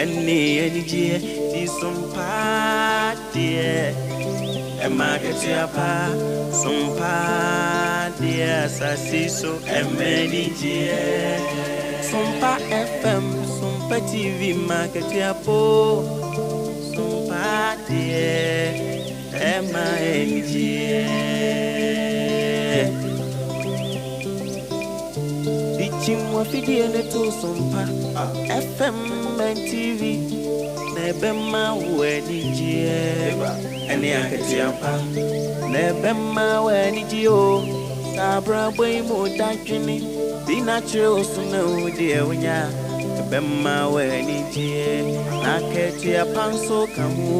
Ɛne anigyeɛ ti sompa deɛ ɛma akatua pa sompa deɛ asase so ɛma anigyeɛ Sompa FM Sompa TV ma akatua po sompa deɛ ɛma anigyeɛ Dikyim wafidie ne to Sompa FM and TV na ɛbɛma wo anigyeɛ ɛne akatua pa na ɛbɛma wo anigyeɛ o saa abrabɔ yi mu dadwene bi na kyerɛ wo so na wo deɛ wonya ɛbɛma wo anigyeɛ na akatua pa nso ka ho o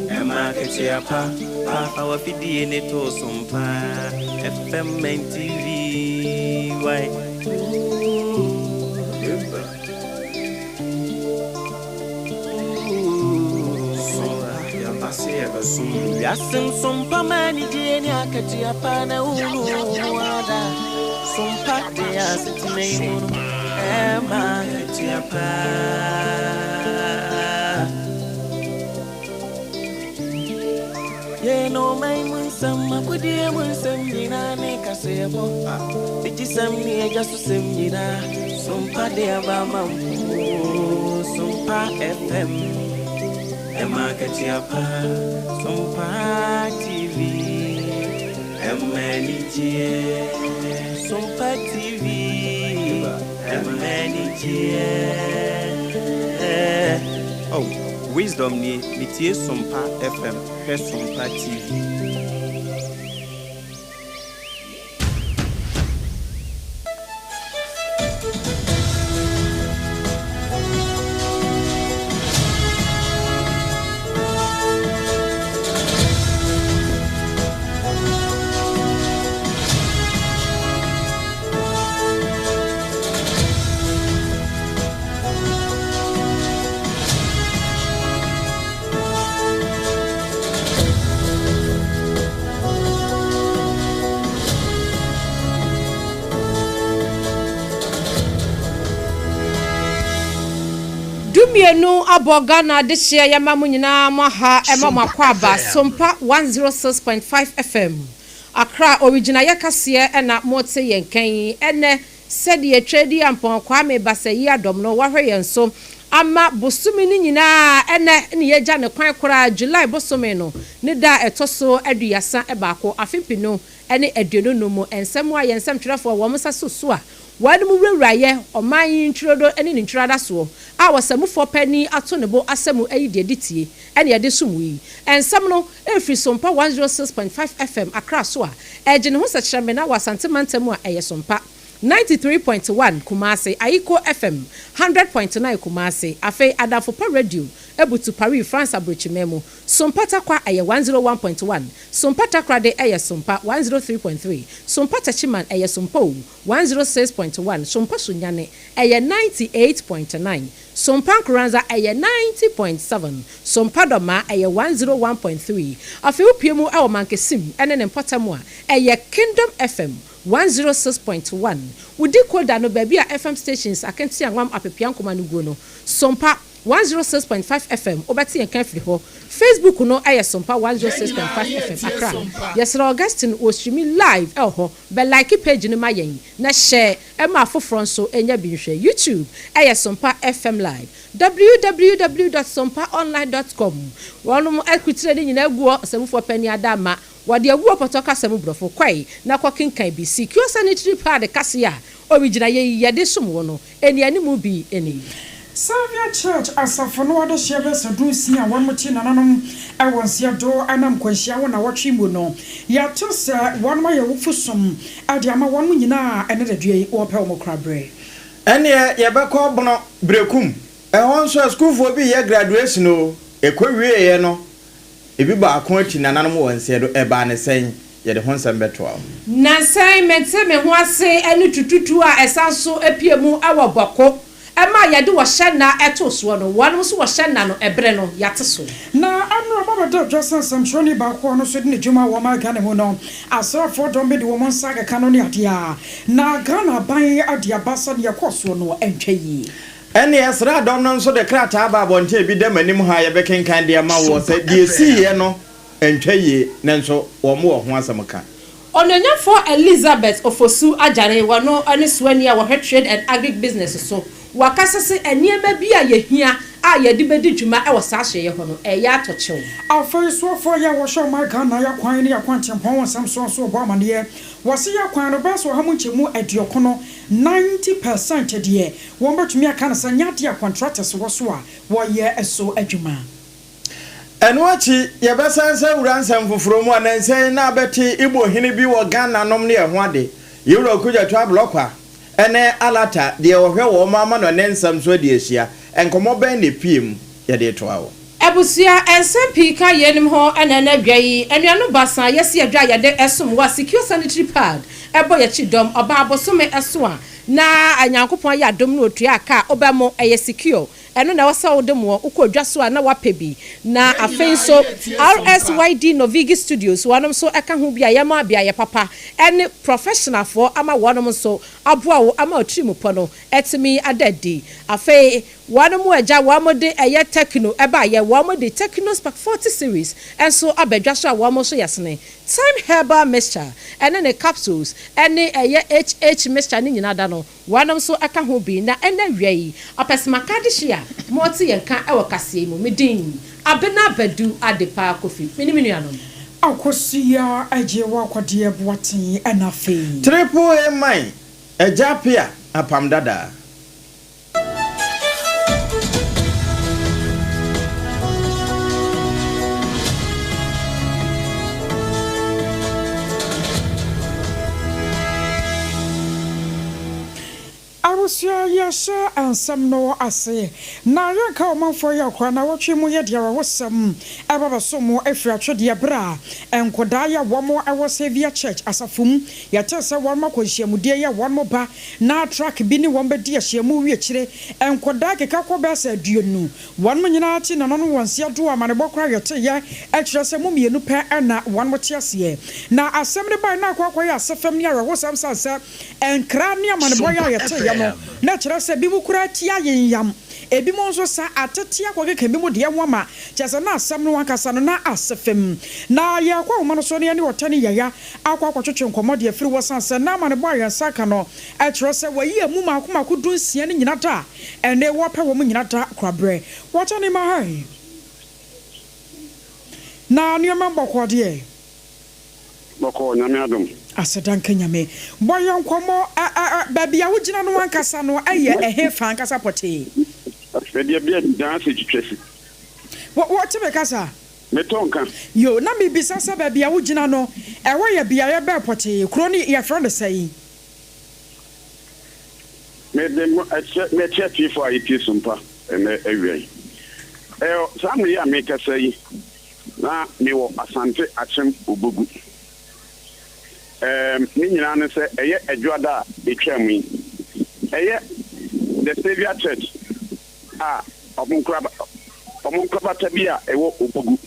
ɛma akatua pa pa fa wafidie ne to Sompa FM and TV why Ooh. Wiase nsompa ma anigyeɛ ne akatua pa na wonu ada sompa de asetena yi mu no ɛma akatua pa. Yɛn ɔman mu nsɛm akodie mu nsɛm nyinaa ne kaseɛbɔ digyisɛm ne agya so sɛm nyinaa sompa de aba ma mpo Sompa FM ɛma akatua pa Sompa TV ɛma anigyeɛ Sompa TV ɛma anigyeɛ. Oh, Wisdom nie, metie Sompa FM, hwɛ Sompa TV. 12 abɔ Ghana adehyeɛ yɛma mo nyinaa mo aha ɛma mo akɔ aba Sompa 106.5 FM Accra origyinayɛ kaseɛ ɛna mote yɛn nka yi ɛnɛ sɛdeɛ Tweaduampɔn Kwame Basayi Adɔm no wahwɛ yɛn so ama bosome no nyinaa ɛnɛ ne yɛgya ne kwan koraa July bosome no ne da a ɛtɔ so 31 afe 2025 mu nsɛm a yɛn nsɛmtwerɛfoɔ wɔn nsa so so a wɔn mu wurawuraeɛ ɔman yi ntwirodo ne ne ntwirada a wɔsɛmufoɔ panin ato ne bo asɛm ayi deɛ di tie ɛne yɛde som yi nsɛm no efiri Sompa 106.5 FM Accra so a ɛgye ne ho sɛkyerɛmena wɔ Asante mantam a ɛyɛ Sompa 93.1 Kumase, Ayiko FM 100.9 Kumase, afei Adamfopa Radio ebutu Paris France aburokyimɛ mu, Sompa Takwa ɛyɛ 101.1, Sompa Takoradi ɛyɛ Sompa 103.3, Sompa Techiman ɛyɛ Sompa o 106.1, Sompa Sunyani ɛyɛ 98.9, Sompa Nkoranza ɛyɛ 90.7, Sompa Dɔma ɛyɛ 101.3. Afei wopie mu ɛwɔ Mankesim ɛne ne mpɔtam a ɛyɛ Kingdom FM 106.1. Wodi koda no baabi a FM stations akente anwam apepia nkoma no guo no, Sompa 106.5 FM wobɛte yɛn ka firi hɔ. Facebook no ɛyɛ Sompa 106.5 FM Accra. Yɛsrɛ Augustine wɔ streaming live ɛwɔ hɔ. Bɛ like page no ma yɛn na hyɛ ɛma afoforɔ nso ɛnya bi nhwɛ. YouTube ɛyɛ Sompa FM Live, www.sompaonline.com. Wɔnom akutire ne nyinaa gu hɔ. Ɔsɛmufoɔ panyin ada ama wɔde agu ɔpɔtɔ kasa mu borɔfo kwae na kɔ kenkan bi. Secure sanitary pad kase a ɔregyina yɛ yɛde som wɔ no ɛni animu bi ɛni. Saviour Church asafo no adehyeɛ bɛsɛ 60 a wɔn te nananom ɛwɔ nseɛ do ɛnam nkwanhyia wɔ na wɔtwe mu no yɛate sɛ wɔn ayɛ wofo som ɛde ama wɔn nyinaa ɛne dadua yi wɔpɛ wɔn kora berɛ. Ɛneɛ yɛbɛkɔ Bono Berekum. Ɛhɔ nso asukuufoɔ bi yɛ graduation o ɛkɔ wieɛ no ebi baako akyi nananom wɔ nseɛ do ɛbaa ne sɛn yɛde ho nsɛm bɛtoa wo. Nansan mente me ho ase ɛne tututu a ɛsan so apue mu ɛwɔ Bɔko ɛma yɛde wɔhyɛ nna ɛto soɔ no wɔn nso wɔhyɛ nna no ɛberɛ no yɛate so. Na ɛnora mabɛda dwa sɛ nsɛmtwerɛni baako a ɔno nso de ne dwuma wɔ ɔman Ghana mu no asraafoɔ dɔm bi de wɔn nsa akeka no ne adeɛ a na Ghana aban ade aba sɛdeɛ ɛkɔɔ soɔ no ɛntwa yie. Ɛnneɛ sraadɔm no nso de krataa baa abɔnten a ebi da m'anim ha a yɛbɛkenkan de ama woɔ sɛ deɛ ɛsiiɛ no antwa yie, nanso wɔn wɔ ho asɛm ka. Onuonyamfoɔ Elizabeth Ofosu Agyare, wɔno ne soani a wɔhwɛ Trade and Agric Business so, wakasa se nneɛma bi a yɛhia a yɛde bɛdi dwuma wɔ saa ahyeɛeɛ hɔ no, ɛreyɛ atɔ kyew. Afei soafoɔ yi a wɔhwɛ ɔman Ghana yɛ kwan ne yɛ kwantempɔn ho nsɛm soɔ nso rebɔ amaneɛ. Wɔse yɛ kwan no bɛyɛ sɛ ɔha mu nkyɛmu aduɔkono, 90 percent, deɛ wɔn bɛtumi aka no sɛ nyɛ adeɛ a contractors wɔ so a wɔyɛ so adwuma. Ɛno akyi, yɛbɛsan nso awura nsɛm foforɔ mu a nnansa yi na abɛte Igbo hene bi wɔ Ghana nom ne ɛho ade, Yewura Okudzeto Ablɔkwa ne Alata, deɛ ɔhwɛ wɔn amanɔne nsɛm so adi ahyia. Nkɔmmɔ bɛn na ɛpue mu? Yɛde retoa wo. Abusua, nsɛm pii ka yeinom ho na ɛnnɛ adwa yi, anuanom baasa a yɛasi adwa a yɛde som wɔ Secure Sanitary Pad bɔ yɛn akyi dɔm, ɔbaa bosome so a na Nyankopɔn ayɛ adom na ɔtua ka a wobɛmo, ɛyɛ secure. Ɛno na ɛwɔ sɛ wode moɔ, wokɔ dwa so a na woapɛ bi. Na afei nso RSYD Novigi Studios wɔnom nso ka ho bi a yɛma beaeɛ papa ne professionalfoɔ ama wɔnom nso aboa wo ama wo tirimupɔ no atumi ada adi. Afei wɔnom agya wɔn de ɛyɛ Tecno baeɛ, wɔn de Tecno Spark 40 series nso aba dwa so a wɔn nso yɛ sene Thyme Herbal Mixture ne ne capsules ne ɛyɛ HH Mixture no nyinaa da no Wɔnom nso ka ho bi. Na ɛnnɛ awia yi, ɔpɛsɛmaka adehye a mote yɛn nka wɔ kaseɛ yi mu. Me din, Abena Badu Adepa Kofi. Me ne me nuanom. Akosua Agyewa Kɔdeɛ Boateng ɛna afei. Triple A man, Agya Apea, Apam Dadaa. Abusua yɛhyɛ nsɛm no ase na yɛnka ɔmanfoɔ yi akora nawɔtwe mu yɛ de awerɛhosɛm ɛba bɛso mo afiri atwedeɛ berɛ a nkɔdaa yi a wɔn wɔ Saviour Church asafo mu yɛtee sɛ wɔn akɔ nhyiamudie yi a wɔn ba na truck bi ne wɔn bɛdi ahyiamu wie akyire nkɔdaa keka kɔ bɛyɛ sɛ aduonu Wɔnom nyinaa te nananom wɔn nseɛ do amanebɔ koraa yɛteeɛ kyerɛ sɛ mo mienu pɛ na wɔnom te aseɛ. Na asɛm no bae na akɔ akɔyɛ asefɛm ne awerɛhosɛm sane sɛ nkra ne amanebɔ yi a yɛteeɛ no na kyerɛ sɛ binom koraa ti ayenyam, ebinom nso sa atete akɔkeka binom deɛ ho ama kyerɛ sɛ na asɛm no ankasa no na asefɛm. Na yɛrekɔ ahoma no so na yɛne Ɔtani Yaya akɔ akɔtwetwe nkɔmmɔ de afiri hɔ sane sɛ na amanebɔ a yɛn nsa aka no kyerɛ sɛ wɔayi amu mmaako mmaako dunsia no nyina da a Ɛnde wɔpɛ wɔn nyina da koraberɛ. Wɔkyɛ ne ma hɛn. Na nneɛma bɔkɔɔ deɛ. Bɔkɔɔ, Nyame adom. Aseda nka Nyame. Bɔ yɛn nkɔmmɔ, ɛ ɛ ɛ baabi a wogyina no ankasa no yɛ ɛhefa ankasa pɔtee? Baabi a bia gyina ase twitwa si. Wo wote me kasa? Metɔ nka. Yo, na mebisa sɛ baabi a wogyina no, ɛhɔ yɛ beaeɛ bɛn pɔtee? Kuro no yɛfrɛ no sɛn? Mede mo kyɛ mɛkyɛ atiefo a yɛtie Sompa ɛnnɛ awia yi. Ɛɛ saa mmere yi a merekasa yi, na mewɔ Asante Akyem Obogu. Ɛɛ ne nyinaa ne sɛ ɛyɛ Adwoada a etwaa mu yi. Ɛyɛ The Saviour Church a wɔn nkoraba wɔn nkorabata bi a ɛwɔ Obogu.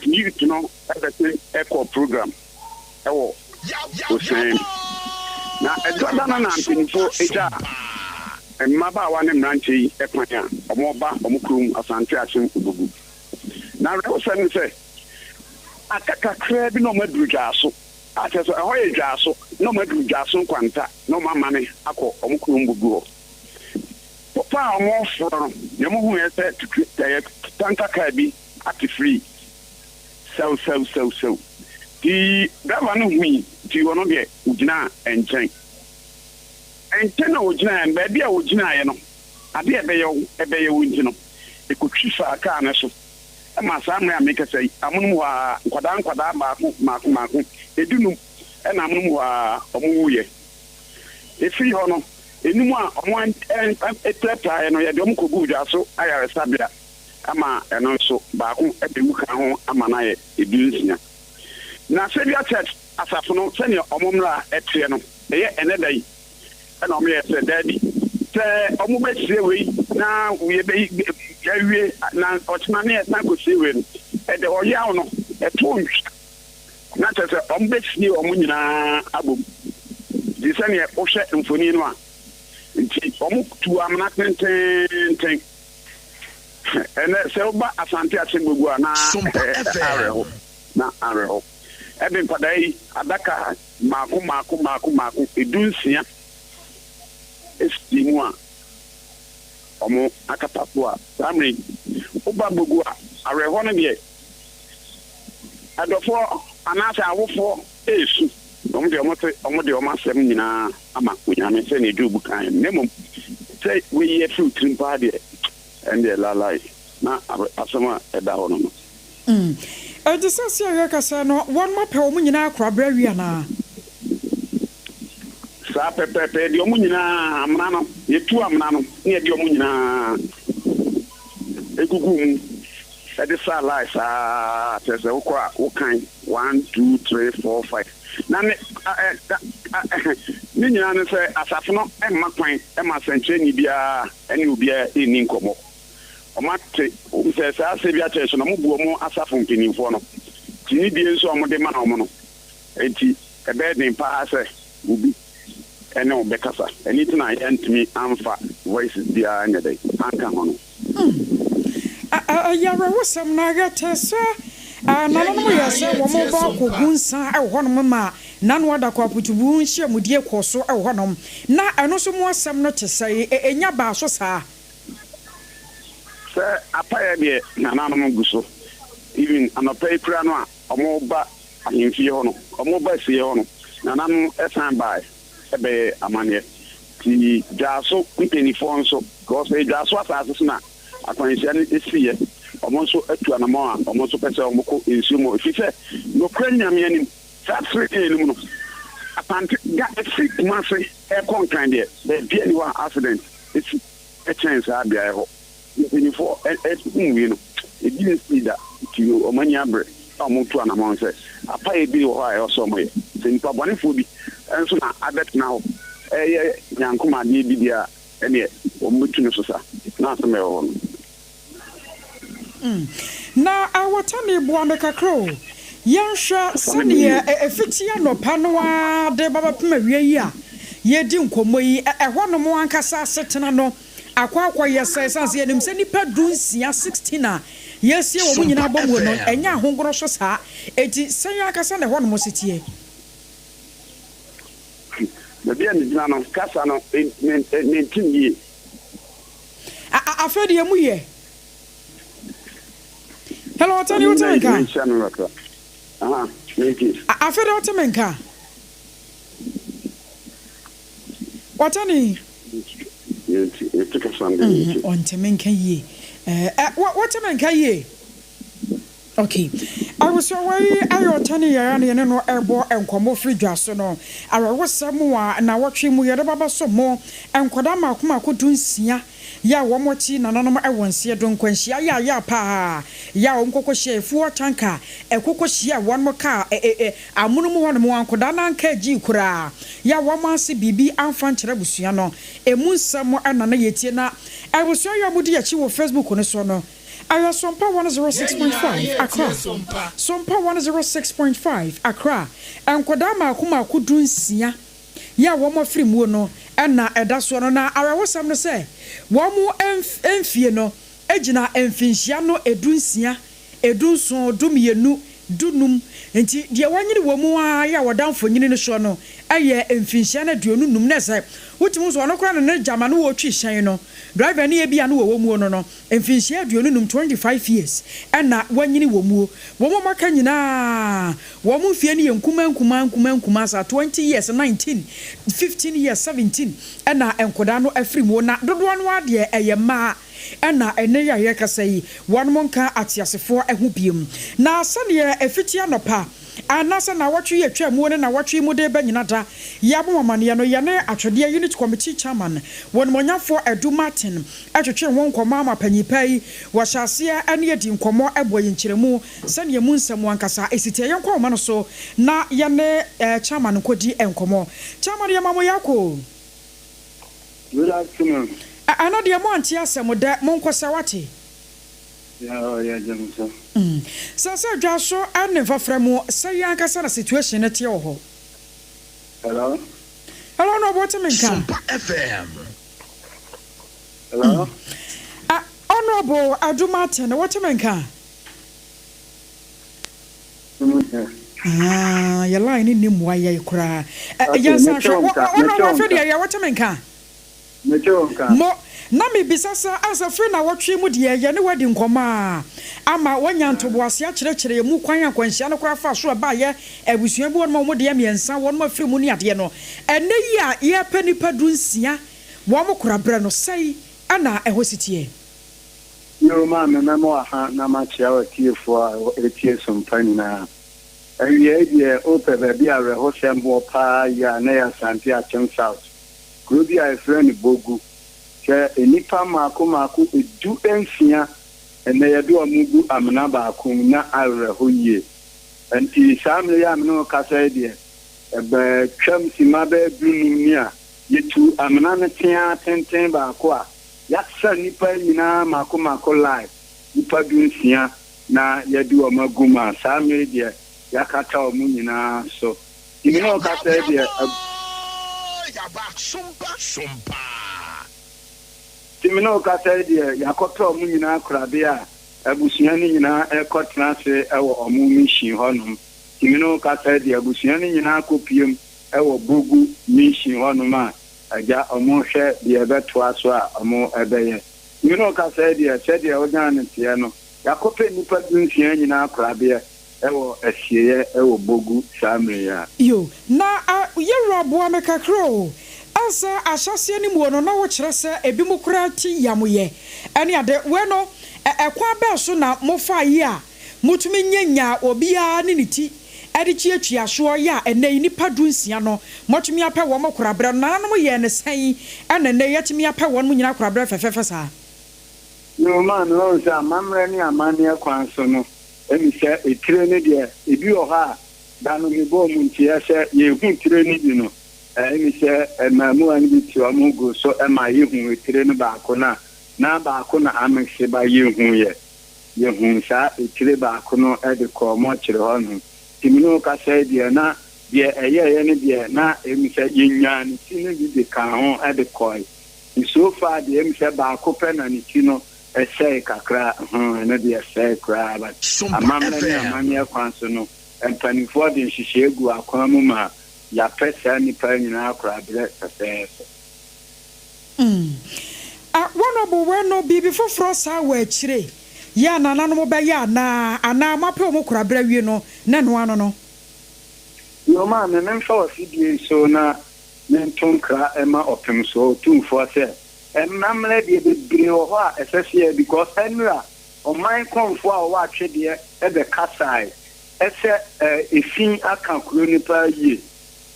Youth no bɛsen kɔɔ program. wɔ osian mu. Na ɛdɔ da no na mpanyimfo gyaa mmabaawa ne mmerante yi kwan a wɔreba wɔn kurom Asante Akyem Obogu. Na awerɛhosɛm ne sɛ, aka kakraa bi na wɔaduru Dwaaso, a kyerɛ sɛ ɛhɔ yɛ Dwaaso, na wɔaduru Dwaaso Nkwanta na wɔamane akɔ wɔn kurom Bogu hɔ. Popa a wɔreforɔ no, nea wɔhuiɛ sɛ tanka kaa bi ate firii Sɛw sɛw sɛw sɛw. Nti driver no hui nti ɔno deɛ ogyinaa nkyɛn. Nkyɛn a ogyinaeɛ no, baabi a ogyinaeɛ no, adeɛ a ɛbɛyɛ wo ɛbɛyɛ wo nti no, ɛkɔtwi faa kaa no so ma saa mmerɛ a merekasa yi, amonom hɔ ara, nkwadaa nkwadaa baako mmaako mmaako, dunum na amonom hɔ ara wɔwuiɛ. Ɛfiri hɔ no, nnum a wɔapirapiraeɛ no, yɛde wɔn kɔguu Dwaso ayaresabea. ama ɛno nso baako abɛwu ka ho ama no ayɛ dunsia. Na Saviour Church asafo no, sɛdeɛ wɔn mmara teɛ no, ɛyɛ ɛnnɛ da yi na wɔyɛɛ sɛ, daabi, sɛ wɔbɛsie wei na yɛbɛyi awie na ɔkyena ne yɛsan kɔsie wei no, ɛde ɔyaw no ɛto ntwa, na kyerɛ sɛ wɔbɛsie wɔn nyinaa abom. Nti sɛdeɛ wohwɛ mfoni no a, nti. Wɔtuu amena tenteenten. Ɛnnɛ, sɛ woba Asante Akyem-Bogu a, na awerɛho, na awerɛho. Ɛde nkwadaa yi adaka mmaako mmaako mmaako mmaako 16 si mu a wɔakata so a, saa mmerɛ yi, woba Bogu a, awerɛhoɔ no deɛ, adɔfoɔ anaasɛ awofoɔ resu. Na wɔn deɛ, wɔse wɔde wɔn asɛm nyinaa ama Onyame sɛdeɛ Job kaeɛ no, na mmom sɛ woayi afiri wo tirim paa deɛ, ɛndeɛ laelae, na asɛm a ɛda hɔ no no. Enti seesei a yɛrekasa yi no, wɔapɛ wɔn nyinaa koraberɛ awie anaa? Saa pɛpɛɛpɛ, yɛde wɔn nyinaa, amena no, yɛtu amena no, na yɛde wɔn nyinaa gugu mu de saa line saa ara, kyerɛ sɛ wokɔ a wokan one, two, three, four, five. Na ne ne nyinaa ne sɛ asafo no mma kwan ma sɛnkyerɛnni biara ne obiara nni nkɔmmɔ. Wɔate sɛ saa Saviour Church no, wɔbu wɔn asafo mpanimfoɔ no, nti nidie nso a wɔde ma wɔn no nti, ɛbɛyɛ den paa sɛ obi ne wo bɛkasa. Ɛno nti na yɛantumi amfa voices biara anyɛ dɛn anka ho no. Ɛyɛ awerɛhosɛm na yɛte sɛ nananom yɛɛ sɛ wɔreba akɔgu nsa wɔ hɔnom ma Nano Adako Aputubu nhyiamudie kɔɔ so wɔ hɔnom. Na ɛno nso mu asɛm no te sɛn? Ɛnya baa so saa? Sɛ apaeɛ deɛ nananom gu so. Even anɔpa yi koraa no a wɔreba ahemfie hɔ no, wɔreba asieɛ hɔ no, nananom san baeɛ bɛyɛɛ amanneɛ. Nti Dwaso mpaninfoɔ nso, because ɛyɛ Dwaso asaase so na akwanhyia no siiɛ, wɔn nso atu anamɔn a wɔn nso pɛ sɛ wɔkɔ nsuo mu hɔ. Ɛfiri sɛ nokorɛ Nyame anim, saa 3 day no mu no, Asante, ga ɛfiri Kumase rekɔ Nkran deɛ, baabiara nni hɔ a accident si kyɛn saa beaeɛ hɔ. Mpanyinfoɔ hu wei no, ebi nsii da, nti wɔn ani abere a wɔretu anamɔn sɛ apaeɛ bi wɔ hɔ a ɛwɔ sɛ wɔyɛ. Sɛ nnipa bɔnefoɔ bi nso na abɛtena hɔ reyɛ nyankomadeɛ bi deɛ a, ɛnneɛ wɔbɛtu no so sa, na asɛm a ɛwɔ hɔ no. Na Awotani boa me kakra o. Yɛnhwɛ sɛdeɛ ɛfiti anɔpa no ara de ba bɛpem awia yi a yɛredi nkɔmmɔ yi, ɛhɔnom ankasa asetena no akɔ akɔyɛ sɛ, ɛsiane sɛ yɛnim sɛ nnipa dunsia, 16, a yɛasie wɔn nyinaa abɔ mu no, ɛnyɛ ahogorɔ so saa. Enti sɛn ankasa na ɛhɔnom se teɛ? Baabi a megyina no, kasa no, mente no yie. Afei deɛ emu yɛ. Hello, Ɔtani, wote me nka? Afei deɛ wote me nka? Ɔtani. Ɔnte me nka yie. Wote me nka yie? Ok. Abusua wei ayɛ ɔtane yɛn a na yɛne no rebɔ nkɔmmɔ firi dwa so no. Awerɛhosɛm a nnawɔtwe mu yɛde ba bɛso mo, nkwadaa mmaako mmaako dunsia yɛ a wɔn te nananom wɔ nseɛ do nkwanhyia yaayaa paa yɛ a wɔn kɔkɔ hyia afuo tanka ɛkɔkɔ hyia wɔn kaa amono mu hɔnom a nkwadaa no anka agyii koraa yɛ a wɔn anse biribi amfa nkyerɛ abusua no. Emu nsɛm na na yɛtie na abusua yɛ a wɔdi akyi wɔ Facebook no soɔ no Ɛyɛ Sompa 106.5, Accra. Sompa 106.5, Accra. Nkwadaa mmaako mmaako dunsia yi a wɔn afiri muo no na ɛda soɔ no, na awerɛhosɛm no sɛ wɔn mfie no gyina mfinhyia no dunsia, dunson, dumienu, dunum, nti deɛ wanyini wɔ mu ara yi a wɔda mfonini no soɔ no yɛ mfinhyia no 25, na sɛ wotumi hu sɛ ɔno koraa na ne gyama no wɔretwi hyɛn no, driver no yɛ bi a na wɔwɔ muo no no, Mfinhyia 25, 25 years, na wanyini wɔ muo. Wɔn a wɔaka nyinaa, wɔn mfeɛ no yɛ nkumaa nkumaa nkumaa nkumaa saa, 20 years, 19, 15 years, 17 na nkwadaa no afiri muo. Na dodoɔ no ara deɛ ɛyɛ mmaa na ɛnnɛ yi a yɛrekasa yi, wɔn nka ateasefoɔ ho bio. Na sɛdeɛ ɛfiti anɔpa anaasɛ nnawɔtwe yi a atwam muo ne nnawɔtwe yi mu de reba nyina da, yɛabɔ mo amaneɛ no, yɛne Atwedeɛ Unit Committee Chairman, Wɔnimɔnyamfoɔ Adu Martin, twetwee ho nkɔmmɔ ama panyin pa yi. Wɔhyɛɛ aseɛ ne yɛdii nkɔmmɔ bɔɔ yɛn nkyerɛmu sɛdeɛ emu nsɛm ankasa si teɛ. Yɛnkɔ ahoma no so na yɛne Chairman nkɔdi nkɔmmɔ. Chairman, yɛma mo yako. Good afternoon. Ɛno deɛ moante asɛm dɛ, monkɔsɛ wate. Yeah, oh, yeah, gyem so. Sɛ sɛ dwa so ne mfafra mu, sɛ yɛn ankasa na situation no teɛ wɔ hɔ. Hello? Hello, Honourable, wote me nka? Sompa FM. Hello? Ah, Honourable Adu Martin, wote me nka? Ah, yɛ line no nni mmoa yɛn koraa. Eh, Okay, yɛnsan mete hwɛ. wo Wo, nka, Honourable mete wo afei nka, deɛ yɛ wote me nka? mete wo nka. Mo, na mebisa sɛ, ansa firi nnawɔtwe mu deɛ yɛne wo adi nkɔmmɔ a, ama woanya ntoboaseɛ akyerɛkyerɛ yɛn mu kwan a nkwanhyia no koraa faa so ɛbaeɛ, abusua bi wɔ nom a wɔn deɛ mmiɛnsa, wɔnom afiri mu ne adeɛ no. Ɛnnɛ yi a yɛrepɛ nnipa dunsia, wɔn koraberɛ no, sɛn na ɛhɔ si teɛ? Yoo maame mɛma wo aha na makyea w'atiefoɔ a ɛtie Sompa nyinaa. Awiei deɛ wopɛ baabi a awerɛhosɛm wɔ paa yie a na ɛyɛ Asante Akyem South, kuro bi a yɛfrɛ no Bogu. Sɛ nnipa mmaako mmaako du nsia ɛnnɛ yɛde wɔn gu amena baako mu na awerɛho yie. Ɛnti saa mmerɛ yi a me ne wo kasa yi deɛ ɛbɛtwam simma bɛyɛ du num ni a yɛtuu amena no teaa tenten baako a Yɛasa nnipa nyinaa mmaako mmaako line, nnipa dunsia na yɛde wɔn agu mu a saa mmerɛ yi deɛ yɛakata wɔn nyinaa so. Nti me ne wo kasa yi deɛ ab. Nti me ne wo kasa yi deɛ yɛakɔpɛ wɔn nyinaa korabea a abusua no nyinaa rekɔtena ase wɔ wɔn mission hɔnom. Nti me ne wo kasa yi deɛ abusua no nyinaa akɔpiem wɔ Bogu mission hɔnom a Agya, ɔmo hwɛ deɛ ɛbɛtoa so a ɔmo bɛyɛ. Me ne wo kasa yi deɛ, sɛdeɛ wodan no teɛ no, yɛakɔpɛ nnipa dunsia nyinaa korabeɛ wɔ asieɛ wɔ Bogu saa mmerɛ yi ara. Yo, na a yɛwura boa me kakra o. Ansa ahyɛaseɛ no muo no na wo kyerɛ sɛ ebinom koraa ti yamyɛ ɛne ade. Wei no ɛkwan bɛn so na mo faa yi a motumi nya nyaa obiara ne ne ti de tuatua soɔ yɛ a ɛnnɛ yi nnipa dunsia no moatumi apɛ wɔn koraberɛ no? Nananom yɛɛ no sɛn na ɛnnɛ yi yɛatumi apɛ wɔn nyinaa koraberɛ fɛfɛɛfɛ saa? Yoo maame wahu sɛ amammerɛ ne amanneɛ kwan so no ɛmi sɛ etire no deɛ ebi wɔ hɔ a da no mebɔɔ mu nteɛ sɛ yɛhu tire no bi no ɛmi sɛ mmaamuwa no bi te wɔn gu so ma yɛhu etire no baako no a na baako na amekse ba yɛhuiɛ. Yɛhuu saa etire baako no de kɔɔ mɔkyere hɔ nom. Nti me ne wo kasa yi deɛ na deɛ ɛyɛeɛ no deɛ na ɛmu sɛ yɛnyaa ne ti no bi de kaa ho de kɔe. Nti so far deɛ ɛmu sɛ baako pɛ na ne ti no sɛe kakra, hmm ɛno deɛ ɛsɛe koraa but amammerɛ ne amanneɛ kwan so no mpanimfoɔ de nhyehyɛeɛ guu akwan mu ma yɛapɛ saa nnipa yi nyinaa koraberɛ fɛfɛɛfɛ. Mm. Ah, wɔn wei no, biribi foforɔ saa wɔ akyire yɛ a nananom bɛyɛ anaa? Anaa moapɛ wɔn koraberɛ awie no, na ɛno ano no? Yoo maame, memfa w'afidie yi so na mento nkra mma Ɔpemsoɔ Otumfoɔ sɛ, mmammerɛ deɛ bebree wɔ hɔ a ɛsɛ sɛ yɛyɛ because ɛnora ɔman kɔmfoɔ a ɔwɔ atwedeɛ bɛkasae sɛ efi aka kuro no paa yie.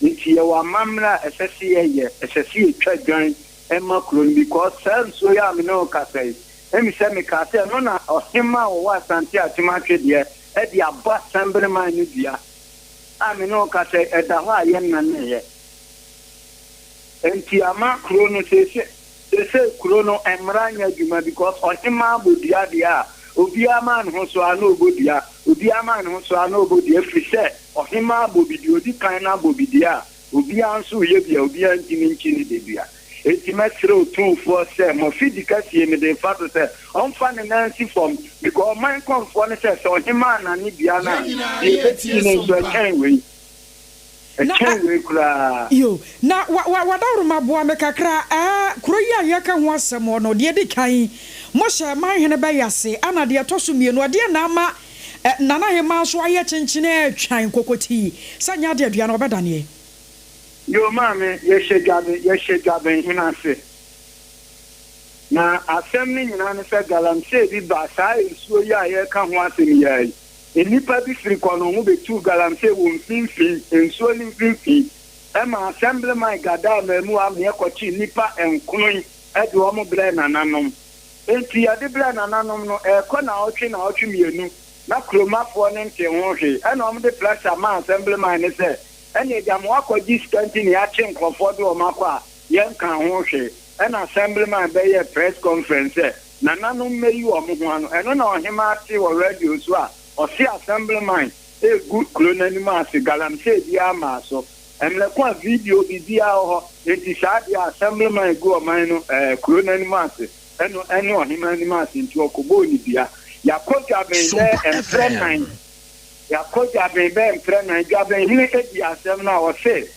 Nti yɛwɔ amammerɛ a ɛsɛ se yɛyɛ, ɛsɛ se yɛtwa dwan ma kuro no because saa nsuo yi a me ne wo kasa yi, ɛmi sɛ mekaa sɛ ɛno na ɔhemmaa a ɔwɔ Asante Akyem Atwedeɛ de abɔ Asɛmbereman no dua a me ne wo kasa yi, ɛda hɔ a yɛnnaneeɛ. Nti ama kuro no seesei, seesei kuro no mmara nyɛ adwuma because ɔhemmaa bɔ dua deɛ a, obiara maa ne ho so ara na ɔbɔ dua, obiara maa ne ho so ara na ɔbɔ dua ɛfiri sɛ Ɔhemmaa bɔ bi, deɛ ɔdi kan no abɔ bi deɛ a, obiara nso reyɛ bi a, obiara ntumi nkyi ne dedua. Enti mɛsrɛ Otumfoɔ sɛ, mo afidi kɛseɛ mede refa so sɛ, ɔmfa ne nan nsi fam, because ɔman kɔmfoɔ ne sɛ, sɛ ɔhemmaa nane dua no a, Yɛn nyinaa deɛ yɛretie ɛbɛsi no nso, Sompa. ɛkyɛn wei. Na Ɛkyɛn ɛ wei koraa. Yo, na wa, wa, w'adaworoma boa me kakra. Ɛɛ, kuro yi a yɛreka ho asɛm wɔ no, deɛ ɛdi kan, mohyɛ man hene bɛyɛ ase, ɛna deɛ ɛtɔ so mmienu, ɛdeɛn na ama ɛ, Nana Hemaa nso ayɛ kyenkyene retwan kokotii sɛ nyɛ adeɛ dua no ɔbɛdaneɛ? Yo, maame, yɛhyɛ dwabe, yɛhyɛ dwabenhene ase. Na asɛm no nyinaa ne sɛ galamsey bi baa saa nsuo yi a yɛreka ho asɛm yi ara yi. Nnipa bi firi Kɔnɔho bɛtuu galamsey wɔ mfimfini, nsuo no mfimfini. Ɛmaa Assemblyman Gadaa Mmaamua Ameɛ kɔkyee nnipa nkono yi de wɔn brɛɛ nananom. Enti yɛde brɛɛ nananom no, ɛrekɔ naawɔtwe naawɔtwe mmienu na kuromafoɔ no ntee ho hwee. Ɛna wɔde pressure maa Assemblyman no sɛ, ɛneɛ gyama woakɔgye sika nti na yɛakye nkurɔfoɔ de wɔn akɔ a, yɛnkaa ho hwee. Ɛna Assemblyman bɛyɛɛ press conference sɛ, Nananom mmɛyi wɔn ho ano. Ɛno na ɔhemaa tee wɔ radio so a ɔse Assemblyman regu kuro no anim ase, galamsey biara mmaa so. Mmerɛ ko a video biribiara wɔ hɔ, enti saa deɛ Assemblyman regu ɔman no, ɛɛ, kuro no anim ase. Ɛno ne ɔhemaa anim ase nti ɔkɔbɔɔ ne dua. Yɛakɔ Dwaben bɛyɛ mprɛ nan. Yɛakɔ Dwaben bɛyɛ mprɛ nan. Dwabenhene di asɛm no a, ɔse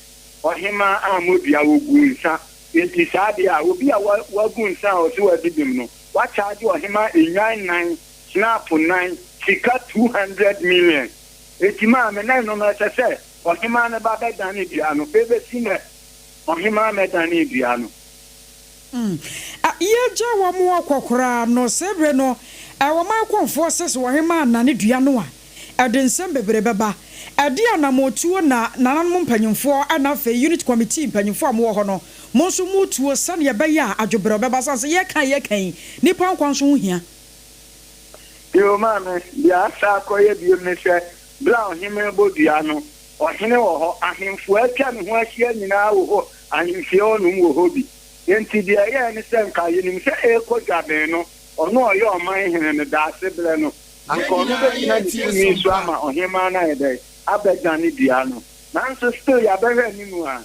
ɔhemaa ammɔ dua, ɔguu nsa. Enti saa deɛ a, obi a wagu nsa a ɔse wadi bem no, wakyagye ɔhemaa nnwan nan, snap nan, sika 200 million. Enti maame, na ɛno no ɛsɛ sɛ ɔhemaa no ba bɛdane dua no. Ɛbɛsi nnɛ, ɔhemaa mmɛdanee dua no. Yɛgya wɔn kɔ koraa no, saa bere no, wɔn akomfoɔ se sɛ ɔhemaa nnane dua no a, ɛde nsɛm bebree bɛba. Ɛdeɛn anammɔntuo na nananom mpanyimfoɔ na afei Unit Committee mpanyimfoɔ a mowɔ hɔ no, mo nso moretuo sɛdeɛ ɛbɛyɛ a adwobrɛw bɛba? Sane sɛ yɛreka a yɛreka yi, nnipa nkwa nso ho hia. Bio, maame, deɛ asa akɔyɛ biom ne sɛ, berɛ a ɔhemmaa rebɔ dua no, ɔhene wɔ hɔ, ahemfo a atwa ne ho ahyia nyinaa wɔ hɔ, ahemfie hɔnom wɔ hɔ bi. Enti deɛ ɛyɛɛ ne sɛ, nka yɛnim sɛ ɛrekɔ dwaben no, ɔno a ɔyɛ ɔman hene no, daasebrɛ no, anka ɔno bɛgyina ne tumi so ama ɔhemmaa no ayɛ dɛn? Abɛdane dua no. Nanso still yɛabɛhwɛ anim a,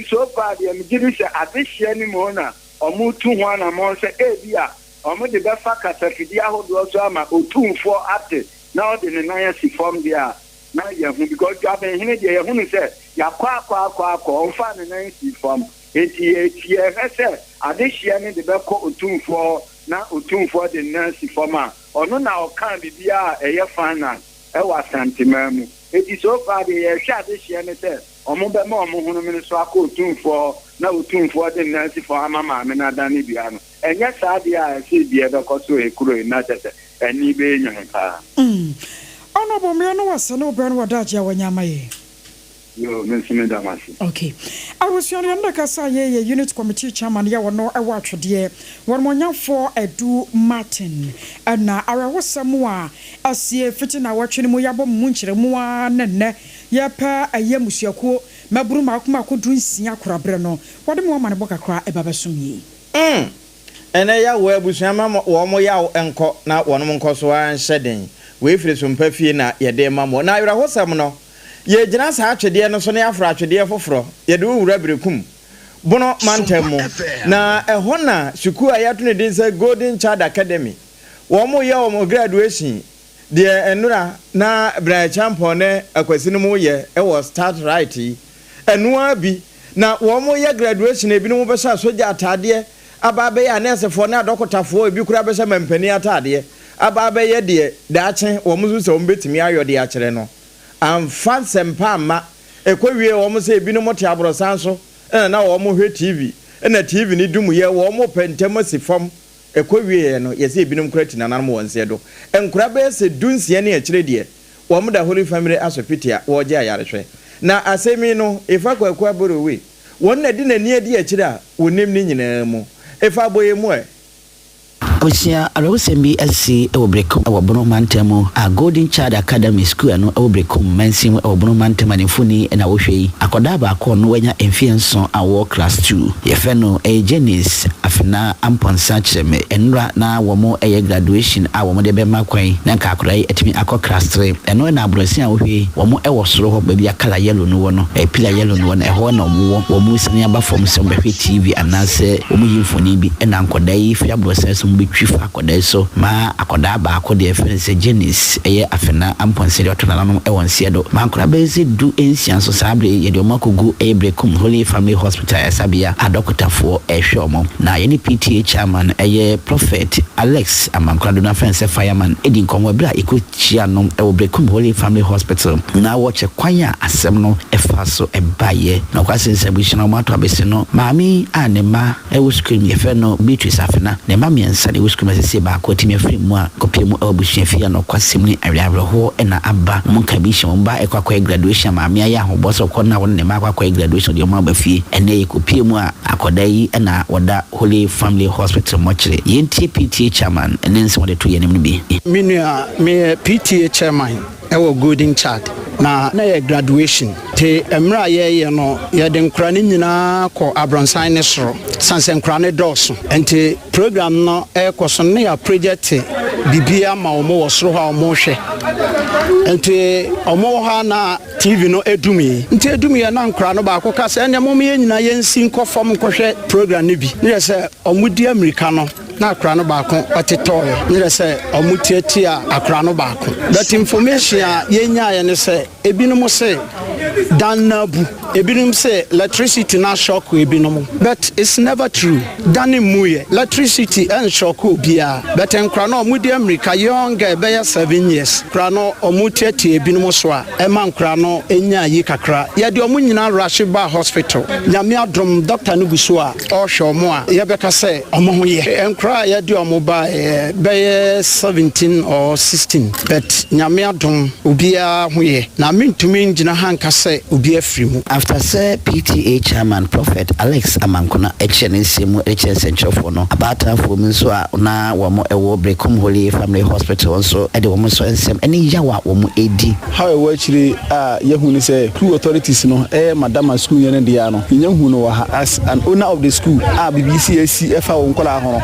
so far deɛ megye di sɛ adehyeɛ no mu na wɔretu ho anammɔn sɛ ebia wɔde bɛfa kasafidie ahodoɔ so ama otumfoɔ ate na ɔde ne nan asi fam deɛ a, na yɛahu because Dwabenhene deɛ yɛhunu sɛ yɛakɔ akɔ akɔ akɔ ɔmfaa ne nan nsii fam enti yɛretie ɛhwɛ sɛ adehyeɛ no de bɛkɔ Otumfoɔ hɔ na Otumfoɔ de ne nan asi fam a ɔno na ɔkaa biribiara a ɛyɛ final ɛwɔ Asanteman mu enti so far deɛ yɛrehwɛ adehyeɛ no sɛ wɔn bɛma wɔn honomene so akɔ Otumfoɔ hɔ na Otumfoɔ de ne nan asi fam ama maame no adane dua no. Ɛnyɛ saa deɛ a ɛsɛ bia ɛbɛkɔ so ekuro yi na kyerɛ sɛ ani bɛyɛ nwene paa. Mm. Honourable mmerɛ no wɔ sɛ ne wo berɛ no wɔ daakye a wanya ama yɛn. Yoo me nso meda mo ase. Ok. Abusua no yɛne no kasa yei yɛ unit committee chairman yɛ ɔno ɛwɔ atwedeɛ wɔnmɔnyamfoɔ Adu Martin ɛna awerɛhosɛm a asie fiti naawɔtwe no mu yɛabɔ mo mu nkyerɛmu ara ne nnɛ yɛpɛ ɛyɛ mmusuakuo mmabunu mmaako mmaako du-nsia koraberɛ no wɔde mo amanebɔ kakra ɛba bɛsom yei. Mm! Ɛnnɛ Yahweh abusua mma wɔn yaw nkɔ na wɔnom nkɔ so ara nhyɛ den. Wei firi Sompa fie na yɛde rema mo. Na awerɛhosɛm no, yɛregyina saa atwedeɛ no so na yɛaforo atwedeɛ foforɔ. Yɛde wo wura Berekum, Bono mantam mu. Na ɛhɔ na sukuu a yɛato ne din sɛ Golden Child Academy, wɔreyɛ wɔn graduation. Deɛ nnora na Brian Acheampong ne Akwasi nom yɛ wɔ Start Right yi, ɛno ara bi na wɔn yɛ graduation ebinom bɛhyɛ asogya ataadeɛ aba abɛyɛ anɛɛsefoɔ ne adɔkotafoɔ, ebi koraa bɛhyɛ mampanin ataadeɛ aba abɛyɛ deɛ daakye wɔn nso sɛ wɔn bɛtumi ayɔ de akyerɛ no. Amfa nsɛmpa amma. Ɛkɔ wiee wɔn sɛ ebinom te aborosan so na na wɔn hwɛ TV na TV no dum yɛ wɔn pɛ ntɛm asi fam Ɛkɔwieeɛ no, yɛsɛ ebinom koraa ti nananom wɔn nseɛ do. Nkwadaa bɛyɛ sɛ dunsia ne akyire deɛ, wɔn da Holy Family Asopiti a wɔregye ayarehwɛ. Na asɛm yi no, Efa Kwaku Aborowe, wɔn na ɛde n'ani adi akyire a wɔnim ne nyinaa mu. Efa bɔ yɛn mu ɛ. Abusua awerɛhosɛm bi asi wɔ Berekum wɔ Bono mantam mu a Golden Child Academy sukuu a ɛno wɔ Berekum mansin mu wɔ Bono mantam a ne mfoni na wohwɛ yi. Akwadaa baako a ɔno wanya mfeɛ nson a ɔwɔ class two. Yɛfrɛ no ɛyɛ Janice Afena Amponsah Kyerɛmɛ. Nnora na wɔn yɛ graduation a wɔn de bɛma kwan na nka akwadaa yi atumi akɔ class tre. Ɛno na aborɔsin a wohwɛ yi wɔn wɔ soro hɔ baabi a colour yellow no wɔ no, pillar yellow no wɔ no ɛhɔ na wɔn wɔ. Wɔn resane aba fam sɛ wɔn bɛhwɛ TV anaasɛ wɔn yi mfonin bi ɛna nkwadaa yi firi aborɔsan so wɔn bɛtwi fa akwadaa yi so ma akwadaa baako deɛ yɛfrɛ no sɛ Janice ɛyɛ Afena Amponsah deɛ ɔto nananom wɔ nseɛ do ma nkwadaa bɛyɛ sɛ du nsia nso saa berɛ yi yɛde wɔn akɔgu ɛyɛ Berekum Holy Family Hospital ayaresabea a dɔkotafoɔ rehwɛ wɔn. Na yɛne PTA chairman ɛyɛ Prophet Alex Amankwado no afrɛ no sɛ Fireman di nkɔmmɔ ɛberɛ a yɛkɔhyia no wɔ Berekum Holy Family Hospital na wɔkyerɛ kwan a asɛm no faa so baeɛ. Nokwasɛm sɛ abusua no wɔato abese no maame yi a ne mma Ɛwɔ sukuu mu, yɛfrɛ no Beatrice Afena. Ne mma mmiɛnsa na ɛwɔ sukuu mu a seesei baako atumi afiri mu a kɔpie mu wɔ abusua fie a nokwasɛm ni awerɛhoɔ na aba. Wɔn nka bi hyɛ wɔn ba ɛkɔ akɔyɛ graduation a maame ayɛ ahobɔ sɛ ɔkɔ na wɔne ne mma akɔ akɔyɛ graduation ɔde wɔn aba fie. Ɛnnɛ yɛkɔpie mu a akwadaa yi na wɔda Holy Family Hospital mɔkyere. Yɛntie PTA chairman ne nsɛm a ɔde too yɛn anim no bi. Me nua, meyɛ PTA chairman wɔ Golden Child, na na ɛyɛ graduation. Nti mmerɛ a yɛreyɛ no, yɛde nkwadaa no nyinaa kɔ abrɔnsan no soro, sane sɛ nkwadaa no dɔɔso. Nti program no rekɔ so no, na yɛaprojɛkte biribi ama wɔn wɔ soro hɔ a wɔrehwɛ. Nti wɔn wɔ hɔ a na TV no dumii. Nti ɛdumiiɛ na nkwadaa no baako ka sɛ, ɛnneɛ mom yɛn nyinaa yɛnsi nkɔ fam nkɔhwɛ program no bi. Ne yɛ sɛ wɔdi amirika no. na akora no baako ɔtetɔɔɛ nyerɛ sɛ ɔmo tiatia akora no baako, but information a yɛnyaeɛ ne sɛ ebinom se dan no abu, ebinom sɛ electricity na shock ebinom, but it's never true. Dan mmuyɛ, electricity ɛnshock obiara, but nkora no ɔmo di amirika, young girl bɛyɛ 7 years kora no, ɔmo tiatia ebinom so a ɛma nkora no enya yi kakra. Yɛde ɔmo nyinaa rush ba hospital. Nyame adom, doctor no gu so a ɔrehwɛ ɔmo a yɛbɛka sɛ ɔmo ho yɛ. Nkora a yɛde ɔmo ba bɛyɛ 17 or 16, but Nyame adom, obiara ho yɛ na mentumi ngyina ha nka sɛ obi afiri mu. After sɛ PTA chairman Prophet Alex Amankona ɛkyerɛ ne nsɛm mu ɛkyerɛ nsɛnkyerɛfoɔ no, abaatafoɔ mu nso a na wɔn ɛwɔ Berekum Holy Family Hospital nso ɛde wɔn nso nsɛm ɛne yaw a wɔn ɛdi. Ha ɛwɔ akyire a yɛhu ne sɛ school authorities no ɛyɛ madam school yɛ no deɛ no yɛnya hu no wɔ ha. As an owner of the school a biribi si asi ɛfa wɔn nkɔlaa ho no,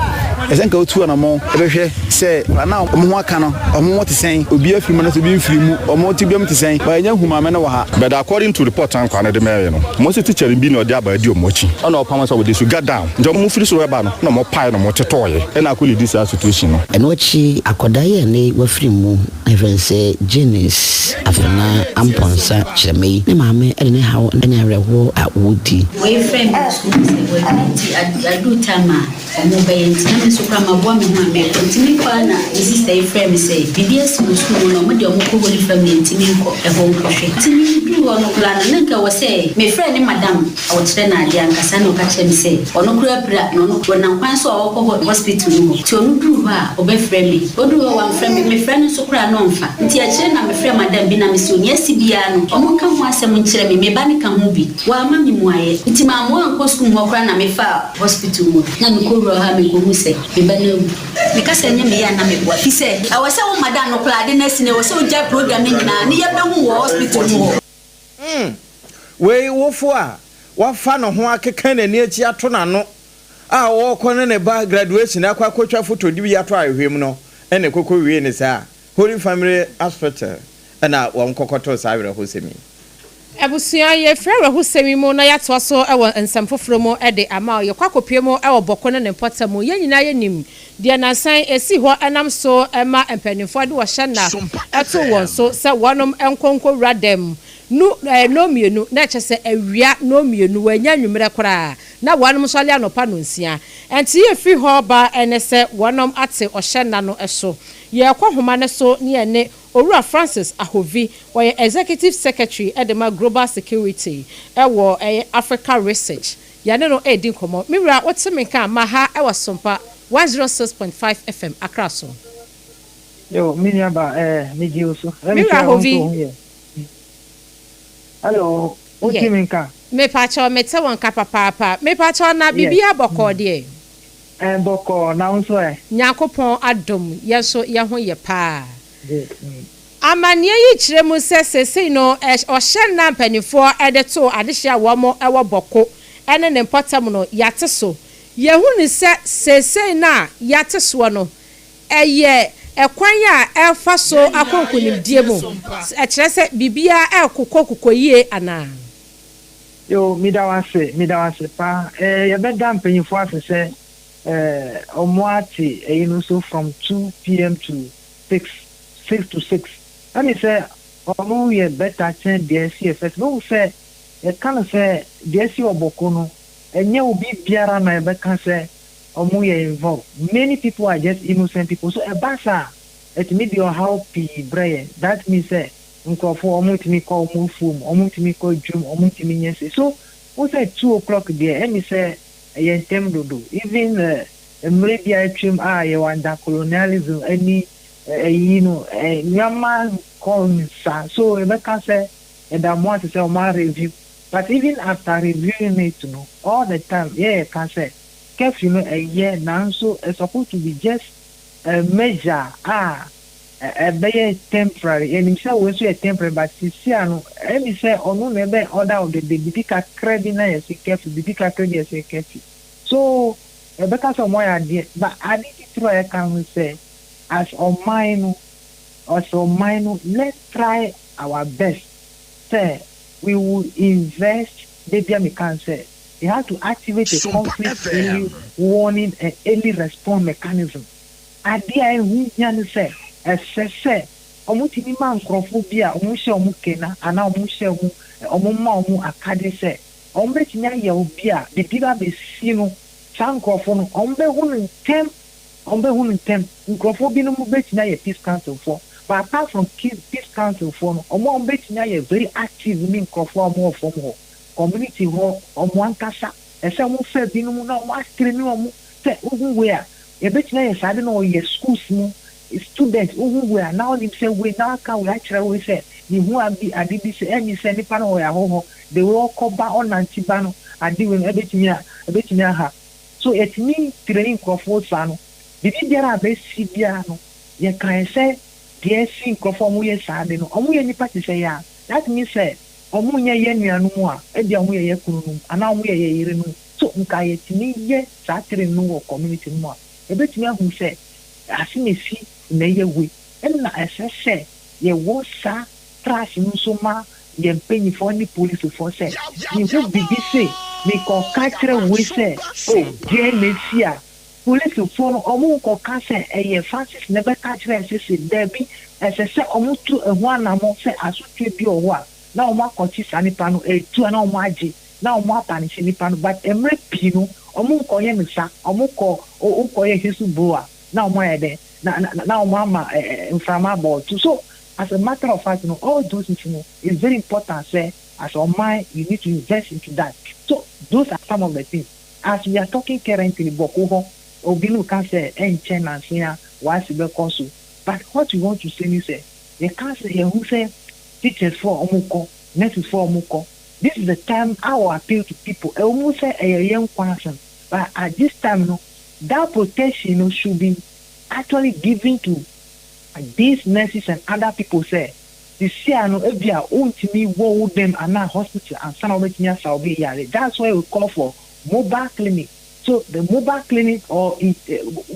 ɛsɛ nka wotu anamɔ ɛbɛhwɛ sɛ na ɔmo ho aka no, ɔmo ho te sɛn, obi afiri mu na sɛ obi mfiri mu, ɔmo ti biam te sɛn ba. Yɛnya hu maame no wɔ ha. But according to report ankwa no de mɛyɛ no, mo sɛ teacher bi na ɔde aba adi ɔmo akyi, ɛna ɔpam sɛ wɔde so get down, nti ɔmo firi soro ɛba no na ɔmo pae na ɔmo tetɔɔyɛ ɛna akɔ lead saa situation no. Ɛno akyi, akwadaa yi a ne wafiri mu ɛfɛn sɛ Janice Afena Ampɔnsa Kyerɛmɛ yi, ne maame ɛde ne haw ne awerɛhoɔ a wɔdi. Wɔyɛfrɛ me wɔ sukuu sɛ wɔaduru, nti aduru time a ɔmo bɛyɛ, nti na me nso koraa maboa me ho a mekɔ. Nti mekɔ a na me sister yi frɛ me sɛ biribi asi wɔ sukuu mu na ɔmo de ɔmo kɔ Holy Family, nti menkɔ ɛhɔ nkɔhwɛ. Nti meduru hɔ no koraa no, na nka wɔ sɛ mefrɛ ne madam a ɔkyerɛ no adeɛ ankasa na ɔka kyerɛ me sɛ ɔno koraa pira na ɔno ɔnam kwan so a ɔkɔ hɔ hospital no hɔ, nti ɔno duru hɔ a ɔbɛfrɛ me. Ɔduru hɔ, wamfrɛ me. Mefrɛ no nso koraa na ɔmfa. Nti akyerɛ na mefrɛ madam bi na mesɛ onua si biara no ɔmo nka ho asɛm nkyerɛ me, meba ne ka ho bi. Wamma me mmuayɛ, nti mammoa ankɔ sukuu mu hɔ koraa na mefaa hospital mu na mekɔwura hɔ a mekɔhu sɛ meba no awu. Meka sɛ ɛnyɛ meyɛ a na meboa fi sɛ ɛwɔ sɛ wo madam no koraa ade no asi no, ɛwɔ sɛ wogyae program no nyinaa ne yɛbɛhu wɔ hospital mu hɔ. Wei wofo a wafa ne ho akeka n'ani akyi ato n'ano a ɔrekɔ ne ne ba graduation akɔ akɔtwa photo de bi ato ahwehwɛ mu no, ɛna ɛkɔkɔ wie ne saa Holy Family Hospital ɛna wɔn kɔkɔtoo saa awerɛhosɛm yi. Abusua, yɛfiri awerɛhosɛm yi mu na yɛatoa so wɔ nsɛm foforɔ mu de ama wo. Yɛkɔ akɔpie mu wɔ Bɔko ne ne mpɔtam mu. Yɛn nyinaa yɛnim deɛ nansan ɛsi hɔ ɛnam so ma mpanimfoɔ de wɔhyɛ nna ɛto wɔn so sɛ wɔnom nkɔ nkɔwura dɛm nu 2:00, na ɛkyɛ sɛ awia 2:00, wɔanya nnwummerɛ koraa na wɔnom nso ale anɔpa 9:00. Ɛnti yɛfiri hɔ ba ɛne sɛ wɔnom ate ɔhyɛ nna no so. Yɛrekɔ homa no so ne yɛne Owura Francis Ahovi, wɔyɛ Executive Secretary de ma Global Security ɛwɔ ɛyɛ Africa Research. Yɛne no ɛredi nkɔmmɔ. Me wura, wote me nka ma ha ɛwɔ Sompa 106.5 FM Accra so? Yo, me nua ba, megye wo so. Me wura Ahovi. Hello, wote me nka? Mepakyɛw, mete wo nka papaapa. Mepakyɛw, na biribiara bɔkɔɔ deɛ? Bɔkɔɔ, na wo nso ɛ? Nyankopɔn adom, yɛn nso yɛn ho yɛ paa. Amanneɛ yi kyerɛ mu sɛ seesei no ɔhyɛ nna mpanimfoɔ de too adehyeɛ a wɔn wɔ Bɔko ne ne mpɔtam no yɛate so. Yɛhu no sɛ seesei no a yɛate soɔ no ɛyɛ ɛkwan a ɛrefa so akɔ nkonimdie mu. Ɛkyerɛ sɛ biribiara ɛrekokɔ kokɔ yie anaa? Yo, meda wo ase, meda wo ase paa. Yɛbɛda mpanyinfoɔ ase sɛ ɔmo ate ɛyi no so from 2 p.m. to 6, 6 to 6. Ɛne sɛ ɔmo yɛ better kyɛn deɛ ɛsi yɛ first. Mehu sɛ yɛka no sɛ deɛ ɛsi wɔ Bɔko no, ɛnyɛ obi biara na yɛbɛka sɛ ɔmo yɛ involved. Many people are just innocent people. So ɛba saa ɛtumi de ɔhaw pii brɛ yɛn. That means sɛ nkurɔfoɔ ɔmo ntumi kɔ ɔmo afuom, ɔmo ntumi kɔ dwom, ɔmo ntumi nyɛ se. So wo sɛ 2 o'clock deɛ, ɛmi sɛ ɛyɛ ntɛm dodo. Even mmerɛ bi a atwam a yɛwɔ under colonialism ɛni ɛyi no, nneɛma kɔ nsa so. Yɛbɛka sɛ yɛda mo ase sɛ ɔmo a review, but even after reviewing it no, all the time yɛyɛ ka sɛ curfew no ɛyɛ, nanso it's supposed to be just a measure a ɛbɛyɛ temporary. Yɛnim sɛ wei nso yɛ temporary, but sisi a no ɛmi sɛ ɔno na ɛbɛ order of the day. Bibi kakra bi na yɛsɛ curfew, bibi kakra bi yɛsɛ curfew. So ɛbɛka sɛ ɔmo ayɛ adeɛ, but ade titiri a yɛka no sɛ as ɔman no, as ɔman no, let's try our best sɛ we will invest. Debi a mi kan sɛ They have to activate a conflict early warning and early response mechanism. Adeɛ a ɛho hia ne sɛ, ɛsɛ sɛ wɔtumi ma nkorɔfoɔ bi a wɔhyɛ wɔn kena anaa wɔhyɛ wɔn, wɔma wɔn akadeɛ sɛ wɔbɛtumi ayɛ obi a biribi ba bɛsi no, saa nkorɔfoɔ no, wɔbɛhu no ntɛm, wɔbɛhu no ntɛm. Nkorɔfoɔ binom bɛtumi ayɛ peace council foɔ, but apart from peace council foɔ no, wɔn a wɔbɛtumi ayɛ very active ne nkorɔfoɔ a wɔwɔ fam hɔ, community hɔ, wɔn ankasa, ɛsɛ sɛ wɔfa binom na wɔatraini wɔn sɛ wohu wei a, yɛbɛtumi ayɛ saa ade no wɔ yɛ schools mu, student wohu wei a na wonim sɛ wei na waka wei akyerɛ wei sɛ mehu abi ade bi sɛ ɛnni sɛ nipa no ɔyɛ ahɔhɔ, the way ɔkɔ ba ɔnante ba no ade wei no ɛbɛtumi a ɛbɛtumi aha. So yɛtumi train nkurɔfoɔ saa no, biribi biara a bɛsi biara no yɛkae sɛ deɛ asi nkurɔfoɔ a wɔyɛ saa ade no wɔyɛ nnipa te sɛ yɛn a, that means sɛ wɔnyɛ yɛn nuanom a ebia wɔyɛ yɛn kununom anaa wɔyɛ yɛn yerenom. So nka yɛtumi yɛ saa training no wɔ community no mu a, yɛbɛtumi ahu sɛ asemesi na ɛyɛ wei. Ɛna ɛsɛ sɛ yɛwɔ saa trust no nso ma yɛn mpanyinfoɔ ne polisifoɔ sɛ, mehu biribi sei, mekɔka kyerɛ wei sɛ oh deɛn na asi a, polisifoɔ no wɔnkɔka sɛ ɛyɛ Francis na ɛbɛka kyerɛɛ sese, daabi, ɛsɛ sɛ wɔtu ɛho anamɔ sɛ asotwe bi wɔ hɔ a na wɔakɔkye saa nipa no, ɛtu a na wɔagye na ɔmo apanihye nipa no but mmerɛ pii no ɔmo nkɔyɛ no sa ɔmo kɔ wokɔyɛ whistle blower na ɔmo ayɛ dɛn na na na ɔmo ama mframa abɔ ɔto so as a matter of fact no all those things no is very important sɛ as ɔman you need to invest into that so those are some of the things as we are talking currently bɔko hɔ obi no ka sɛ ɛnkyɛ nanse a w'ase bɛkɔ so but what we want to say ne sɛ yɛka sɛ yɛhu sɛ teachers foɔ ɔmo kɔ nurses foɔ ɔmo kɔ. This is the time I will appeal to people, ɛwɔ mu sɛ ɛyɛ yɛn nkwa asɛm but at this time no that protection no should be actually given to these nurses and other people sɛ sisi a no ebia wontumi wɔ wo dɛm anaa hospital ansa na wobɛtumi asa obi yare, that's why we call for mobile clinic, so the mobile clinic or in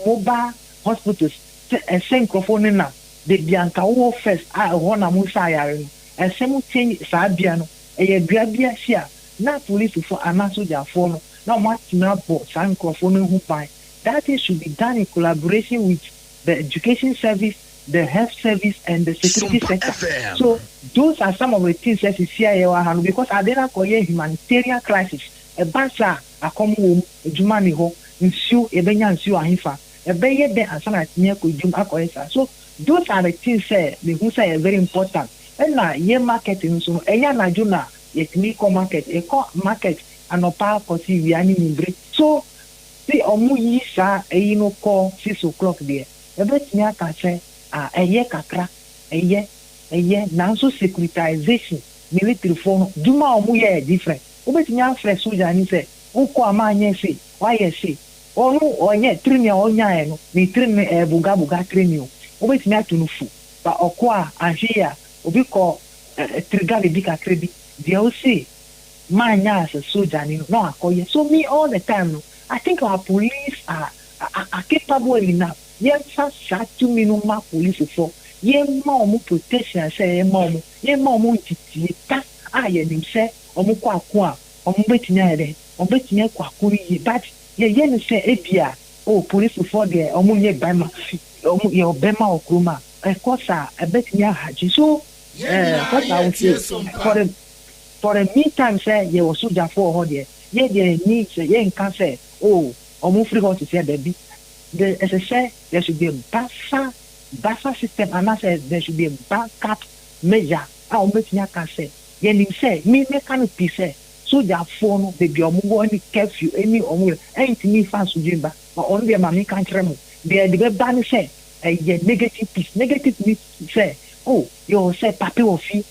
mobile hospitals sɛ ɛsɛ nkurɔfoɔ no nam baabi a nka wowɔ first a ɛhɔ na mosa yare no. Ɛsɛ mo change saa bea no, ɛyɛ dua bi ase a na polisifo anaa sogyafoɔ no na wɔn atumi abɔ saa nkorɔfoɔ no ho ban, that thing should be done in collaboration with the education service, the health service and the security sector, so those are some of the things a sisi a yɛwɔ ha no because ade no akɔyɛ humanitarian crisis, ɛba saa a akɔm wɔ mu, adwuma nni hɔ, nsuo yɛbɛnya nsuo ahefa, ɛbɛyɛ dɛn ansa na yɛatumi akɔ dwam akɔyɛ saa, so Those are the things sɛ mehu sɛ ɛyɛ very important. Ɛna yɛ market nso no, ɛnyɛ anadwo na yɛtumi kɔ market. Yɛkɔ market anɔpa kɔsi wia ne nwummere. So se ɔmo yi saa ɛyi no kɔ 6 o'clock deɛ, yɛbɛtumi aka sɛ ah ɛyɛ kakra, ɛyɛ, ɛyɛ. Nanso securitization, military foɔ no, dwuma a ɔmo yɛ yɛ different. Wobɛtumi afrɛ sogyani sɛ wokɔ a manyɛ sei, woayɛ sei. Ɔno ɔnyɛ training a ɔnyaeɛ no, ne tirim no ɛyɛ bugabuga training o. Wobɛtumi ato no fu, but ɔkɔ a anhwɛ yie a, obi kɔ trigger biribi kakra bi, deɛ ose manyɛ as a sogyani no na wakɔyɛ. So me all the time no, I think our police are are capable enough. Yɛmfa saa tumi no mma polisifoɔ, yɛmma wɔn protection a ɛsɛ sɛ yɛma wɔn, yɛmma wɔn nteteɛ pa a yɛnim sɛ wɔkɔ ako a wɔbɛtumi ayɛ dɛn, wɔbɛtumi akɔ ako no yie. But yɛyɛ no sɛ ebia oh polisifoɔ deɛ wɔn nyɛ bɛrima, wɔn yɛ ɔbɛrima wɔ kurom a, ɛkɔ saa a ɛbɛtumi aha adwene. So what I would say for the meantime sɛ yɛwɔ sogyafoɔ wɔ hɔ deɛ, yɛ deɛ yɛnni sɛ yɛnka sɛ oh wɔn firi hɔ te sɛ dabi. The ɛsɛ sɛ there should be a buffer system anaasɛ there should be a backup measure a wɔn bɛtumi aka sɛ yɛnim sɛ me mɛka no pii sɛ sogyafoɔ no baabi a wɔn wɔ ne curfew ne wɔn ɛntumi nfa asomdwe ba. Ɔno deɛ maame ka nkyerɛ mo deɛ ɛde bɛba ne sɛ ɛyɛ negative peace. Negative peace sɛ oh yɛwɔ sɛ papa wɔ fie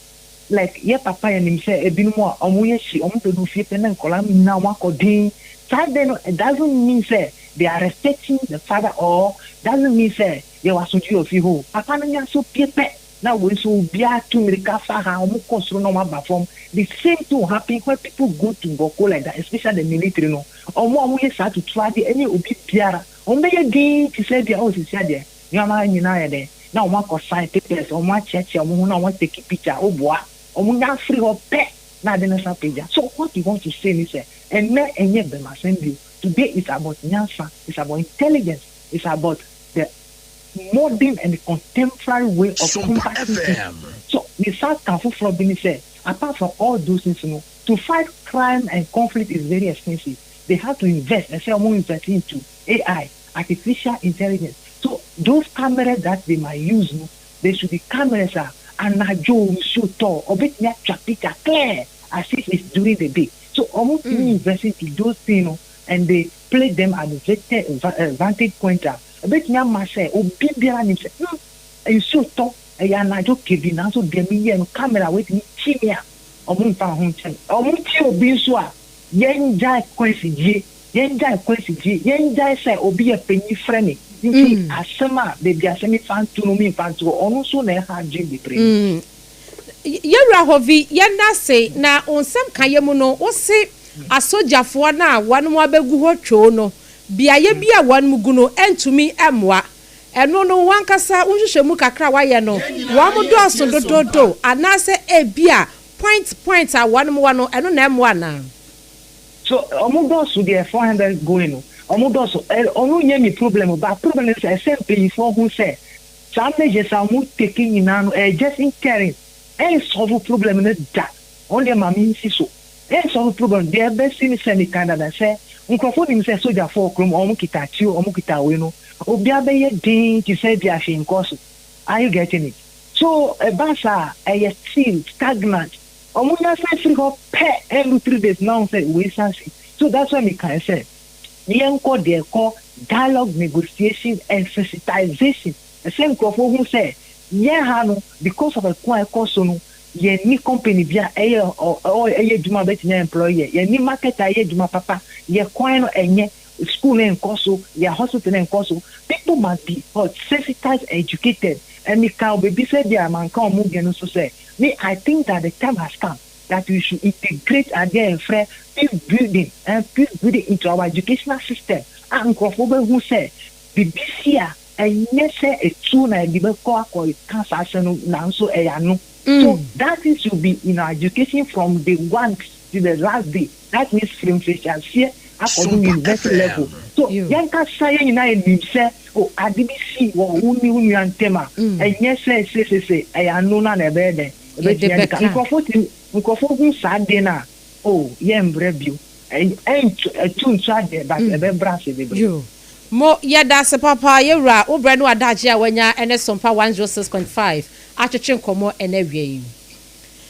like yɛ papa yɛnim sɛ ebinom a wɔn yɛ hyi wɔn bɛdu fie pɛ na nkɔla no nyinaa wɔn akɔ den saa de no. It doesn't mean sɛ they are respecting the father or doesn't mean sɛ yɛwɔ asomdwe wɔ fie hɔ. Papa no nya so pie pɛ na wei nso obiara tu mirika fa ha, wɔn kɔ soro na wɔn aba fam. The same thing will happen when people go to Bawku like that, especially the military no, wɔn a wɔyɛ saa tutu adeɛ ɛne obi biara wɔn bɛyɛ din te sɛ bia ɔsisi adeɛ nneɛma nyinaa yɛ dɛ na wɔn akɔ sign papers, wɔn akyeakyea wɔn ho na wɔn take picture. Ɔboa wɔn nya afiri hɔ pɛ na ade no sa pagya. So what you want to say ni sɛ Ɛnnɛ ɛnyɛ bɛmasɛm bio. Today is about nyansa, it's about intelligence, it's about the modern and contemporary way of combating things. So ne saa ka foforɔ bi ne sɛ, apart from all those things no, to fight crime and conflict is very expensive. They have to invest, ɛsɛ wɔn invest into AI, artificial intelligence. So those cameras that they might use no, they should be cameras a anadwo nsuo tɔ, ɔbɛtumi atwa picture clear as if it's during the day. So wɔn tumi invest into those things no and they place them at the vantage point a ɛbɛtumi ama sɛ obi biara nim sɛ nsuo tɔ, ɛyɛ anadwo kebi, nanso deɛ meyɛ no, camera wetumi kyi me a, ɔmo nfa ho nkyɛn. Ɔmo kyi obi nso a, yɛngyae kwansigyie, yɛngyae kwansigyie, yɛngyae sɛ obi yɛ panyin frɛ me nti asɛm a beebi asɛm yi fa nto no, mi nfa nto hɔ. Ɔno nso na ɛha adwene bebree. Yɛwura Hovi, yɛnda ase. Na wo nsɛm ka yɛ mu no, wo se asogyafoɔ no a wɔn abɛgu hɔ twoo no, beaeɛ bi a wɔn gu no ntumi mmoa ɛno no, wankasa wohwehwɛ mu kakra a wayɛ no, wɔn dɔɔso dododo anaasɛ ebi a point point a wɔn wɔ no, ɛno na ɛmmoa anaa? So ɔmo dɔɔso deɛ, 400 going no, ɔmo dɔɔso. Ɔno nyɛ mi problem, but problem sɛ ɛsɛ mpanyinfoɔ ho sɛ saa measures a ɔmo take nyinaa no, ɛyɛ just interim, ɛn solve problem no da. Ɔno deɛ, maame nsi so ɛn solve problem deɛ. Ɛbɛsi ne sɛ mi kan dada sɛ nkurɔfoɔ nim sɛ sogyafoɔ kurom, ɔmo kita tuo, ɔmo kita wei no, obiara bɛyɛ den te sɛ bi ahwɛ nkɔ so. Are you getting it? So ɛba saa, ɛyɛ still stagnant. Ɔmo nya sɛ firi hɔ pɛ, ɛndu 3 days na ɔmo sɛ wei san si. So that's why mi kan sɛ yɛnkɔ deɛ kɔ dialogue, negotiation and sensitization. Ɛsɛ nkurɔfoɔ hu sɛ yɛn ha no, because of ɛko a ɛkɔ so no, yɛn ni company bi a ɛyɛ ɔ ɔ ɛyɛ adwuma bɛtumi employ yɛ, yɛn ni market a ɛyɛ adwuma papa, yɛ kwan no ɛnyɛ, school no nkɔ so, yɛ hospital no nkɔ so. People must be what, sensitized, educated. Ɛmi kan obebi sɛ bi a manka ɔmo deɛ no so sɛ me, I think that the time has come that we should integrate adeɛ mfrɛ peace building and peace building into our educational system, a nkurɔfoɔ bɛhu sɛ bibi si a, ɛnyɛ sɛ etuo na yɛde bɛkɔ akɔ ka saa asɛm no, nanso ɛyɛ ano. So that is should be in our education from day one to the last day. That means from mfitiaseɛ akɔdo university level. So yɛn kasa, yɛn nyinaa yɛ nim sɛ o ade bi si wɔ wo ne wo nua ntɛm a, ɛnyɛ sɛ sesese ɛyɛ ano na ɛbɛyɛ dɛn, ɛbɛtumi ade ka nkurɔfoɔ ti. Nkurɔfoɔ hu saa adeɛ no a, o yɛn mbrɛ bio, ɛntu ɛtu ntu adeɛ, but ɛbɛbrɛ ase bebree. Yo. Mo yɛda ase papa, yɛwura. Wo brɛ no adagye a wanya ɛne Sompa 106.5 atwetwe nkɔmmɔ ɛnɛ awia yi.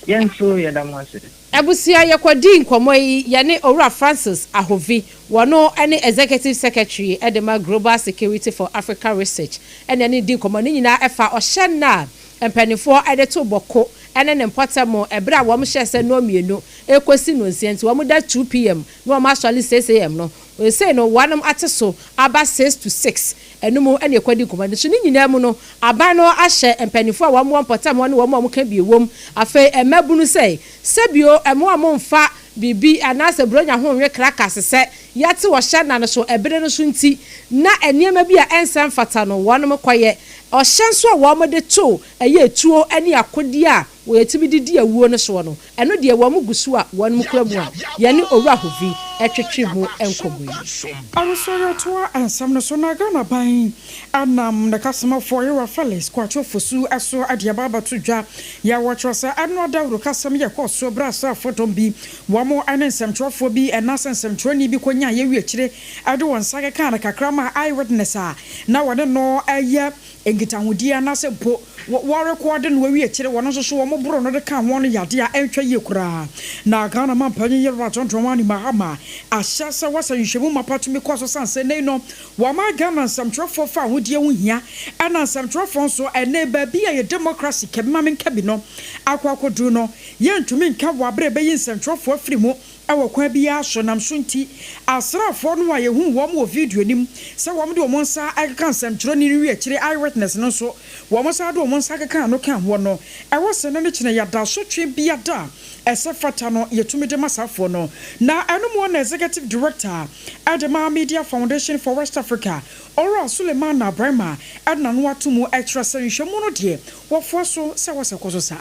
Yɛn nso yɛda mo ase. Abusua, yɛkɔdi nkɔmmɔ yi yɛne Owura Francis Ahovi, wɔno ne executive secretary ɛde ma Global Security for Africa Research, ɛne ɛne di nkɔmmɔ ne nyinaa ɛfa ɔhyɛ nna a mpanimfoɔ ɛde to Bawku ɛne ne mpɔtam, ɛberɛ a wɔn hyɛ sɛ nnɔɔ 2 ekosi 6, nti wɔn da 2 p.m. na wɔn asɔre 6 a.m. no, osei no wɔnom ate so aba 6 to 6. Ɛnum ɛne ɛkɔdi nkɔmmɔ no so. Ne nyinaa mu no, aban no ahyɛ mpanimfoɔ a wɔn wɔ mpɔtam hɔ ne wɔn a wɔka bi wɔm, afei mmabunu sɛ sɛbio ɛmo a momfa biribi anaasɛ buronya ho nwe crackers sɛ yɛate ɔhyɛ nna no so ɛbere no so, nti na nneɛma bi a ɛnsɛ mfata no wɔnom kɔyɛ. Ɔhyɛ nso a wɔn de to ɛyɛ etuo ne akodeɛ a wɔyɛtumi de di awuo no soɔ no, ɛno deɛ wɔn gu so a wɔn kura mu a yɛne Owura Hovi ɛtwetwe ho nkɔmmɔ yi. Arosɔre nsɛm no so na Ghana ban anam ne kasamafoɔ yɛwura Felix Kwakye Ofosu ɛso ade aba abɛto dwa yɛ wɔkyerɛ sɛ ɛno adawuro kasɛm yɛ kɔɔ soɔ berɛ asraafoɔ dɔm bi wɔn ne nsɛmtwerɛfoɔ bi ɛnaasɛ nsɛmtwerɛni bi kɔnya yɛwi akyire ɛde wɔn nsa keka no kakra ma eyewitness a na wɔne no ɛyɛ nkitahodie anaasɛ mpo wɔrekɔɔde no awi akyire, wɔn nso so wɔn boro no de ka ho no yadeɛ a ɛntwa yie koraa. Na Ghana mampanyin yɛrɛ John Dramani Mahama ahyɛ sɛ wɔsɛ nhwehwɛmu mapa tumi kɔ so, san sɛ nei no wɔama Ghana nsɛmtwerɛfoɔ fa ahodie ho hia, ɛna nsɛmtwerɛfoɔ nso ɛnɛ baabi a yɛ democracy kɛbi ma menka bi no akɔ akɔduru no, yɛntumi nka wɔ abere bɛyi nsɛmtwerɛfoɔ afiri mu ɛwɔ kwan biara so. Nam so nti asraafoɔ no a yɛhu wɔn wɔ video nim sɛ wɔn de wɔn nsa ɛkeka nsɛmtwerɛni no wie akyire, eyewitness no nso wɔn nsa de wɔn nsa keka no ka ho no, ɛwɔ sɛ no ne kyerɛ yɛda so twe biada a ɛsɛ fata no yɛtumi de ma saafoɔ no. Na ɛno mu na executive director ɛde ma Media Foundation for West Africa, Owura Suleiman Abrahima, ɛde n'ano ato mu ɛkyerɛ sɛ nhwɛmu no deɛ wɔfoa so sɛ wɔsɛ kɔ so saa.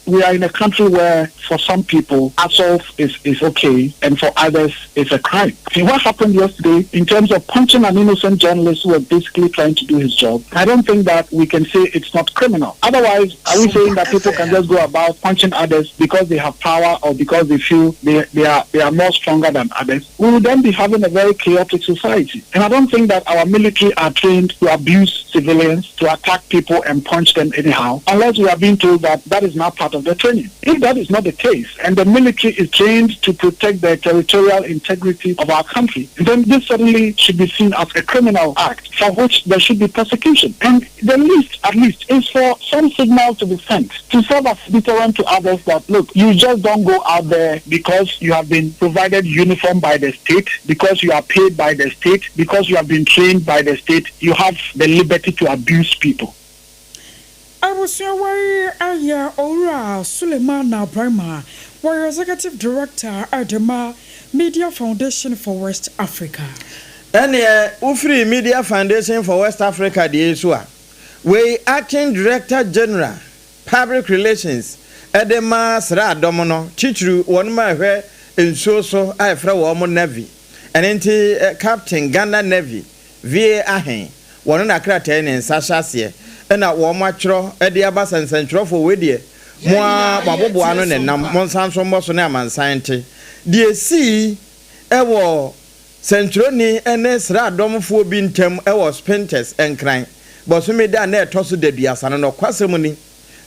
We are in a country where, for some people, assault is, is okay, and for others, it's a crime. See, what happened yesterday in terms of punching an innocent journalist who was basically trying to do his job, I don't think that we can say it's not criminal. Otherwise, are we saying that people can just go about punching others because they have power or because they feel they, they, are, they are more stronger than others? We will then be having a very chaotic society. And I don't think that our military are trained to abuse civilians, to attack people and punch them anyhow, unless we are being told that that is not part of the training. If that is not the case, and the military is trained to protect the territorial integrity of our country, then this certainly should be seen as a criminal act for which there should be prosecution. And the least, at least, is for some signal to be sent to serve as deterrent to others that, look, you just don't go out there because you have been provided uniform by the state, because you are paid by the state, because you have been trained by the state, you have the liberty to abuse people. Abusua wei yɛ Owura Sulemana Braimah, wɔyɛ Executive Director de ma Media Foundation for West Africa. Ɛneɛ wofiri Media Foundation for West Africa deɛ yi so a, wei Acting Director General, Public Relations de ma sraadɔm no, titiriw wɔnom a ɛhwɛ nsuo so a yɛfrɛ wɔn Navy, ɛno nti Captain Ghana Navy, VA Ahen, wɔno na krataa yi ne nsa hyɛ aseɛ na wɔn atwerɛ de aba sɛ nsɛntwerɛfoɔ wei deɛ mo ara mo aboboa ano na ɛnam, monsan nso mmɔ so ne amansan nte deɛ ɛsii wɔ sɛntwerɛni ne sraadɔmfoɔ bi ntam wɔ Spintex, Nkran, bɔsome da a na ɛtɔ so daduasa no. Nɔkwasɛm ni,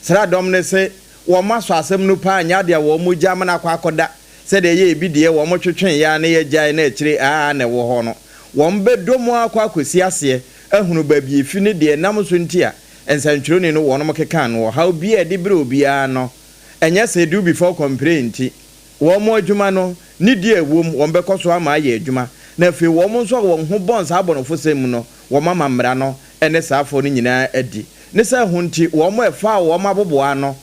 sraadɔm no se wɔn asɔ asɛm no paa nyɛ adeɛ a wɔn gya ama no akɔ akɔda sɛdeɛ ɛyɛ ebi deɛ wɔn twetweeɛ ara na yɛgyae na akyire ara na ɛwɔ hɔ no. Wɔn bɛdɔ mu ara akɔ akɔsi aseɛ ahunu baabi efi ne deɛ ɛnam so nti a nsɛntwerɛni no wɔnom kekaa no. Ɔhaw biara a ɛde brɛ obiara no, ɛnyɛ sɛ do before complain nti. Wɔn adwuma no, nidi a ɛwom, wɔn bɛkɔ so ama ayɛ adwuma, na afei wɔn nso a wɔn ho bɔn saa abɔnefosɛm mu no, wɔn ama mmara no ne saa afɔ no nyinaa adi. Ne sɛ ɛho nti, wɔn a ɛfaa wɔn aboboa ano,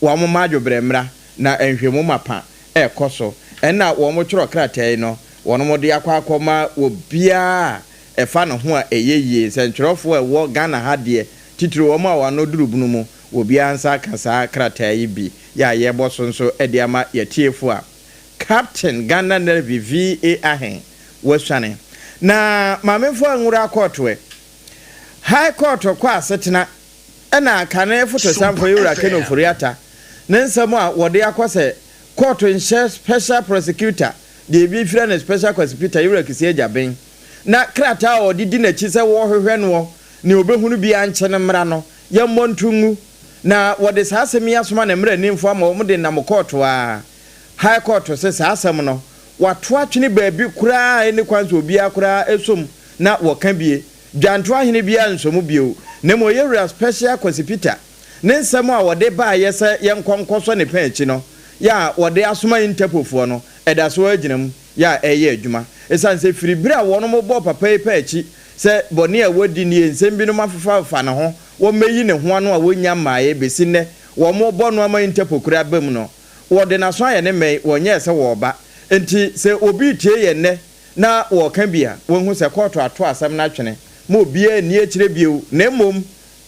wɔn mma adwobrɛ mmra, na nhwɛmu mapa rekɔ so. Ɛnna wɔtwerɛ krataa yi no, wɔde akɔ akɔma obiara a ɛfa ne ho a ɛyɛ yie. Nsɛntwerɛfoɔ a ɛwɔ Ghana ha deɛ, titire wɔn a wɔn ano duru bunu mu, obiara nsa aka saa krataa yi bi. Yɛ a yɛrebɔ so nso de ama yɛn atiefoɔ a, Captain Ghana Navy VA Ahen wasuane. Na Maame Mfoa Nwura kɔɔto ɛ. High Court kɔ asetena ɛna kane fotosanfo Yewura Ken Ofori-Atta ne nsɛm a wɔde akɔ sɛ kɔɔto nhyɛ Special Prosecutor, deɛ ebi frɛ no Special Prosecutor, Yewura Kissi Agyabeng, na krataa a ɔde di n'akyi sɛ wɔrehwehwɛ noɔ, nea ɔbɛhunu biara nkye no mmra no, yɛmmɔ nto ngu. Na wɔde saa asɛm yi asoma ne mmaranimfoɔ ama wɔde nam kɔɔto a High Court se saa asɛm no wɔato atwene baabi koraa a ɛnni kwan sɛ obiara koraa sɔ mu na wɔka bie. Dwanto ahene biara nsɔ mu bio, na mmom Yɛwura Special Kwasi Peter ne nsɛm a wɔde baeɛ sɛ yɛnkɔ nkɔsɔ ne pɛn akyi no yɛ a wɔde asoma Interpolfoɔ no, ɛda so ara gyina mu yɛ a ɛreyɛ adwuma. Ɛsiane sɛ firi berɛ a wɔnom bɔɔ papa yi pɛn akyi sɛ bɔne a wadi nie, nsɛm binom afefafefa ne ho, wɔmmɛyi ne ho ano a wɔnnya mmaeɛ bɛsi nnɛ, wɔrebɔ no ama Interpol koraa aba mu no, wɔde n'aso ayɛ ne mmɛn, wɔnyɛɛ sɛ wɔreba. Enti sɛ obi retie yɛn nnɛ na wɔreka bi a, wɔnhu sɛ kɔɔto ato asɛm no atwene ma obiara nni akyire bio, na mmom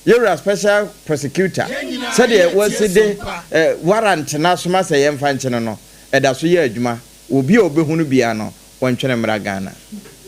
Yɛwura Special Prosecutor, sɛdeɛ wɔasi de warrant no asoma sɛ yɛmfa nkye no no, ɛda so yɛ adwuma. Obi a ɔbɛhunu biara no, wɔntwene mmra Ghana.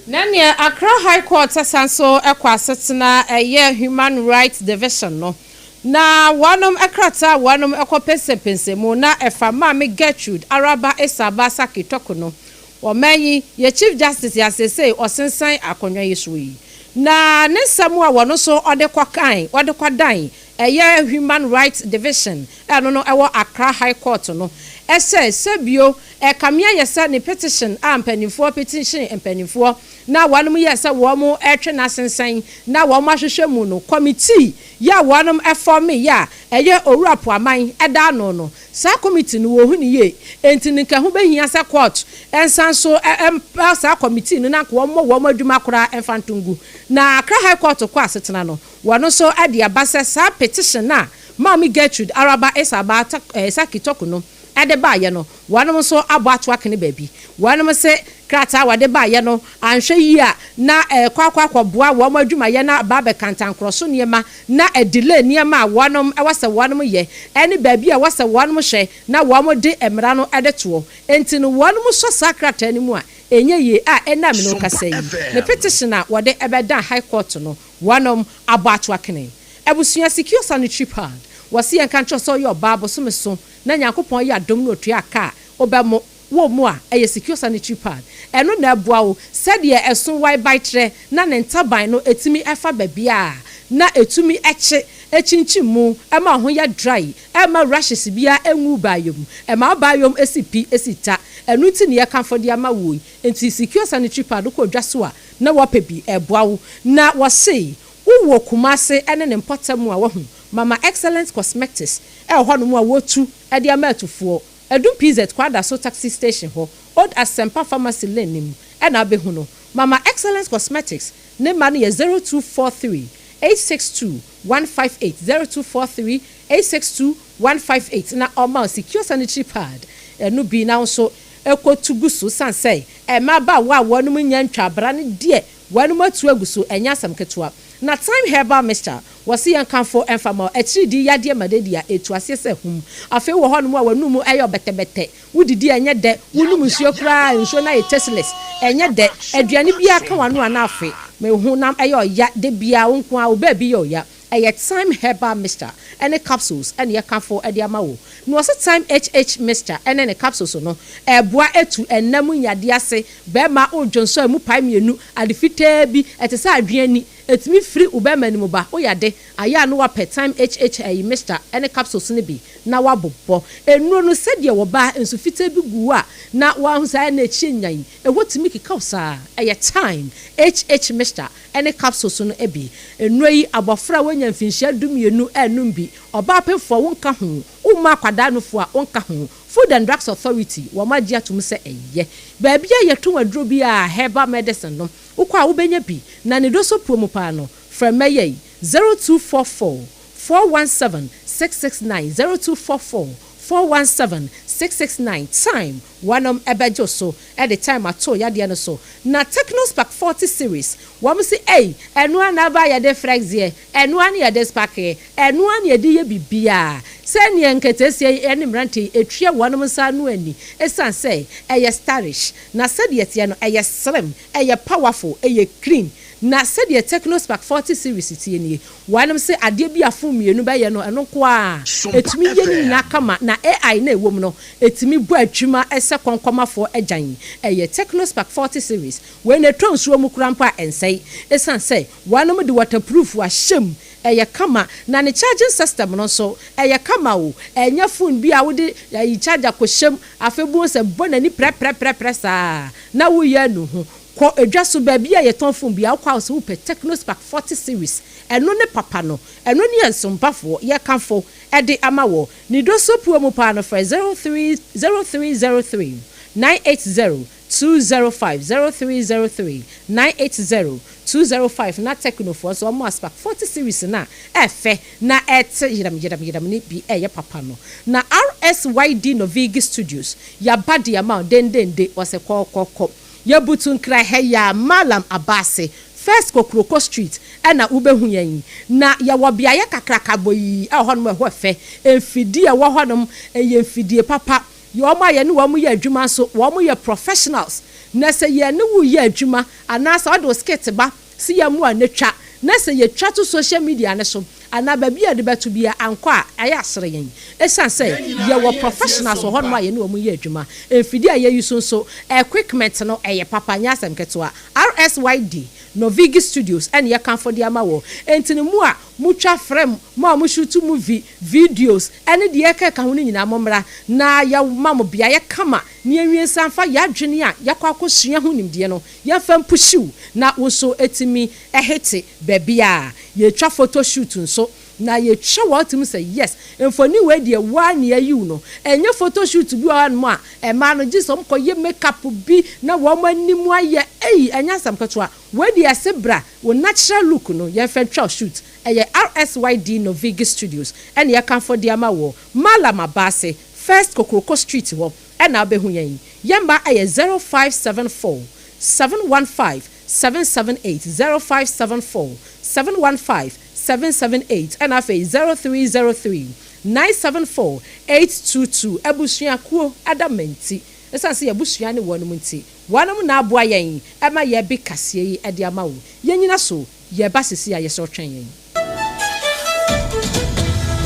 Na neɛ Accra High Court san so kɔ asetena ɛyɛ Human Rights Division no, na wɔnom krataa a wɔnom kɔ pɛnsɛmpɛnsɛ mu na ɛfa Maame Gertrude Araba Esaba Sackey Torku no, Ɔman yi yɛ Chief Justice a seesei ɔsensan akonnwa yi so yi, na ne nsɛm a wɔno nso ɔde kɔkae, ɔde kɔdan ɛyɛ Human Rights Division a ɛno no ɛwɔ Accra High Court no, ɛsɛ sɛ bio ɛkame ayɛ sɛ ne petition a mpaninfoɔ petition mpaninfoɔ na wɔnom yɛɛ sɛ wɔn retwe no asensɛn na wɔn ahwehwɛ mu no, committee yɛ a wɔnom fɔmee yɛ a ɛyɛ Owura Poaman da ano no, Saa committee no wɔhu no yie, enti no nka ɛho bɛhia sɛ court nsan so mpa saa committee no na nka wɔmmɔ wɔn adwuma koraa mfa nto ngu. Na Accra High Court kɔ asetena no, wɔn nso de aba sɛ saa petition no a Maame Gertrude Araba Esaba Sackey Torku no de baeɛ no, wɔnom nso abɔ ato akene baabi. Wɔnom se. Krataa a wɔde baeɛ no, anhwɛ yie a na ɛrekɔ akɔ akɔboa wɔn adwumayɛ na aba abɛka ntankorɔ so nneɛma na adelay nneɛma a wɔnom ɛwɔ sɛ wɔnom yɛ ɛne baabi a ɛwɔ sɛ wɔnom hwɛ na wɔn de mmara no de toɔ. Enti no wɔnom sɔ saa krataa no mu a ɛnyɛ yie a ɛnam no kasa yi ne petition a wɔde ɛbɛdan High Court no wɔnom abɔ ato akene. Abusua Secure Sanitary Pad, wɔse yɛnka nkyerɛ sɛ ɔyɛ ɔbaa bosome so na Nyankopɔn yɛ adom na otua ka a wobɛmo wɔ mu a, ɛyɛ Secure Sanitary Pad. Ɛno na ɛboa wo sɛdeɛ ɛso wae bae trɛ na ne ntaban no ɛtumi ɛfa baabiara na ɛtumi ɛkye ɛkyinkyim mu ɛma wo ho yɛ dry ɛmma rashes biara ɛngu wo baayɔ mu ɛma wo baayɔ mu ɛsi pi ɛsi ta. Ɛno nti na yɛkamfo de ama woɔ yi. Nti Secure Sanitary Pad wokɔ dwa so a na woapɛ bi ɛboa wo. Na wɔse wowɔ Kumase ɛne ne mpɔtam a woahu Mama Excellence Cosmetics ɛwɔ hɔnom a wɔtu de ama atufoɔ. Adum PZ Kwadaso Taxi Station hɔ, Old Asempa Pharmacy Lane no mu ɛna wobɛhu no. Mama Excellence Cosmetics ne mma no yɛ 0243 862 158, 0243 862 158 na ɔma wo Secure Sanitary Pad no bi na wo nso kɔtu gu so sane sɛ mmabaawa a wɔnom nnya ntwa abra no deɛ wɔnom atu agu so ɛnyɛ asɛm ketewa. Na Thyme Herbal Mixture, wɔse yɛnkamfo mfa ma wo atiridii yadeɛ malaria ɛtu aseɛ sɛ ahum. Afei wɔ hɔnom a w'anum yɛ ɔbɛtɛbɛtɛ, wodidi a ɛnyɛ dɛ, wonom nsuo koraa a nsuo no ayɛ tasteless, ɛnyɛ dɛ, aduane biara ka w'ano a na afe, me honam yɛ ɔya da biara, wo nko ara wo baabi yɛ ɔya. Ɛyɛ Thyme Herbal Mixture ne capsules na yɛkamfo de ama wo. Na wɔse Thyme HH Mixture ne ne capsules no, ɛboa tu ɛnna mu yadeɛ ase, bɛrima wodwonsɔ a emu pae mmienu, ade fitaa bi, ɛte sɛ adwene ani, ɛtumi firi wo bɛrima no mu ba, woyɛ ade, ayɛ a na woapɛ Thyme HH ayi mixture ne capsules no bi na woabobɔ. Nnuro no sɛdeɛ wɔba nsu fitaa bi gu hɔ a na woahu sɛ ayɛ na ɛkyie nyan, ɛhɔ tumi keka wo saa, ɛyɛ Thyme HH Mixture ne capsules no bi. Nnuro yi abɔfra a wanya mfinhyia 12 renom bi, ɔbaa pemfoɔ wonka ho, womma akwadaa nufoɔ a wonka ho. Food and Drugs Authority wɔn agye atom sɛ ɛyɛ. Baabi a yɛtɔn aduro biara, herbal medicine no, wokɔ a wobɛnya bi, na ne dosopuo mu paa no, frɛ mmɛyɛ yi, 0244 417 669, 0244 417 669, Time, wɔnom bɛgye wo so de time ato yadeɛ no so. Na Tecno Spark 40 series, wɔn se ei, ɛno ara na aba a yɛde frɛgzeɛ, ɛno ara na yɛde sparkeɛ, ɛno ara na yɛde yɛ biribiara. Sɛdeɛ nketeesia yi ne mmeranteɛ yi ɛtua wɔnom nsa ano ani, ɛsiane sɛ ɛyɛ stylish, na sɛdeɛ ɛteɛ no ɛyɛ slim, ɛyɛ powerful, ɛyɛ clean. Na sɛdeɛ Tecno Spark 40 series teɛ nie, wɔnom se adeɛ bi a phone mmienu bɛyɛ no ɛno nko ara ɛtumi yɛ ne nyinaa kama, na AI no a ɛwɔ mu no ɛtumi bɔ adwuma sɛ kɔnkɔmafoɔ agyan. Ɛyɛ Tecno Spark 40 series. Wei no ɛtɔ nsuo mu koraa mpo a ɛnsɛe, ɛsiane sɛ wɔnom de waterproof ahyɛ mu. Ɛyɛ kama, na ne charging system no nso ɛyɛ kama o. Ɛnyɛ phone bi a wode ayi charger kɔhyɛ mu, afei wobɛhu sɛ ɛbɔ n'ani prɛprɛprɛprɛ saa na woreyɛ anu ho. Kɔ dwa so, baabi a yɛtɔn phone biara, wokɔ a wose wopɛ Tecno Spark 40 series, ɛno ne papa no, ɛno ne yɛn sompafoɔ yɛkamfo de ama wɔ. Ne dosopuo mu paa no frɛ 03 0303 980 205 0303 980 205 na Tecno foɔ nso wɔn a Spark 40 series no a ɛfɛ na ɛte yerɛm yerɛm yerɛm no bi ɛyɛ papa no. Na RSYD Novigi Studios yaba de ama wo dendende wɔse kɔ kɔ kɔ yɛbutu nkrahɛ yaa Mallam Abase First Kokroko Street ɛna wobɛhu yɛn na yɛwɔ beaeɛ kakraka boii ɛwɔ hɔnom ɛhɔ ɛfɛ mfidie ɛwɔ hɔnom ɛyɛ mfidie papa. Wɔn a yɛne wɔn yɛ adwuma nso, wɔyɛ professionals. Na sɛ yɛne wo reyɛ adwuma anaasɛ wode wo skit ba sɛ yɛmmoa no twa, na sɛ yɛtwa to social media no so anaa baabi a yɛde bɛto biara ankɔ a, ɛyɛ asere yɛn. Esiane sɛ yɛwɔ professionals wɔ hɔnom a yɛne wɔn yɛ adwuma. Mfidie a yɛyi so nso, equipment no, ɛyɛ papa, nyɛ asɛm ketewa. RSYD, Novigi Studios na yɛkamfo de ama wo. Enti no mo a motwa frɛm, mo a moshuutu movie, videos, ne deɛ ɛkeka ho no nyinaa mommra na yɛma mo beaeɛ kama na yɛnwie nsa mfa yɛn adwene a yɛakɔ akɔsua ho nimdeɛ no yɛmfa mpuhyiw na wo nso tumi hete baabi a yɛtwa photo shoot nso na yɛtwa wɔ tumi sɛ yes mfoni wei deɛ woa na yɛayiw no ɛnyɛ photo shoot bi wɔ hɔnom a mmaa no gye sɛ wɔkɔyɛ make up bi na wɔn anim ayɛ ei ɛnyɛ asɛm ketewa. Wei deɛ yɛse bra wo natural look no yɛnfa ntwa wo shoot ɛyɛ RSYD Novigi Studios ɛna yɛkamfo de ama woɔ Mallam Abaase First Kokroko Street hɔ. ɛna wobɛhu yɛn. Yɛn mma ɛyɛ 0574 715 778, 0574 715 778, ɛna afei 0303 974 822. Abusua kuo ada manti. Ɛsiane sɛ yɛabusua ne wɔnom nti, wɔnom na aboa yɛn ɛma yɛbe kaseɛ yi de ama wo. Yɛnyina so, yɛba sisi a yɛsɛ ɔtwɛn yɛn.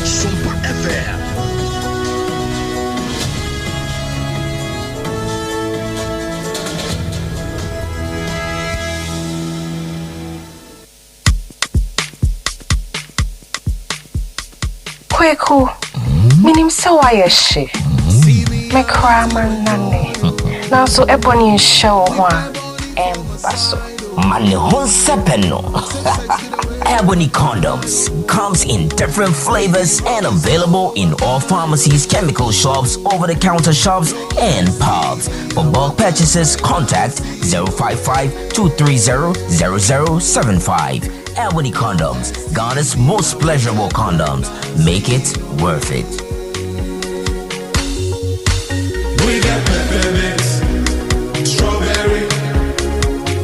Sompa FM. Kweku, menim sɛ woayɛ hye. Me koraa mannane. Nanso ɛbɔ ne nhyɛ wo ho a, ɛmba so. Ma ne ho nsɛpɛ no. Ebony condoms comes in different flavors and available in all pharmacies, chemical shops, over-the-counter shops, and pubs. For bulk purchases, contact 055 230 0075. Ebony condoms, Ghana's most pleasurable condoms. Make it worth it. We got peppermint, strawberry,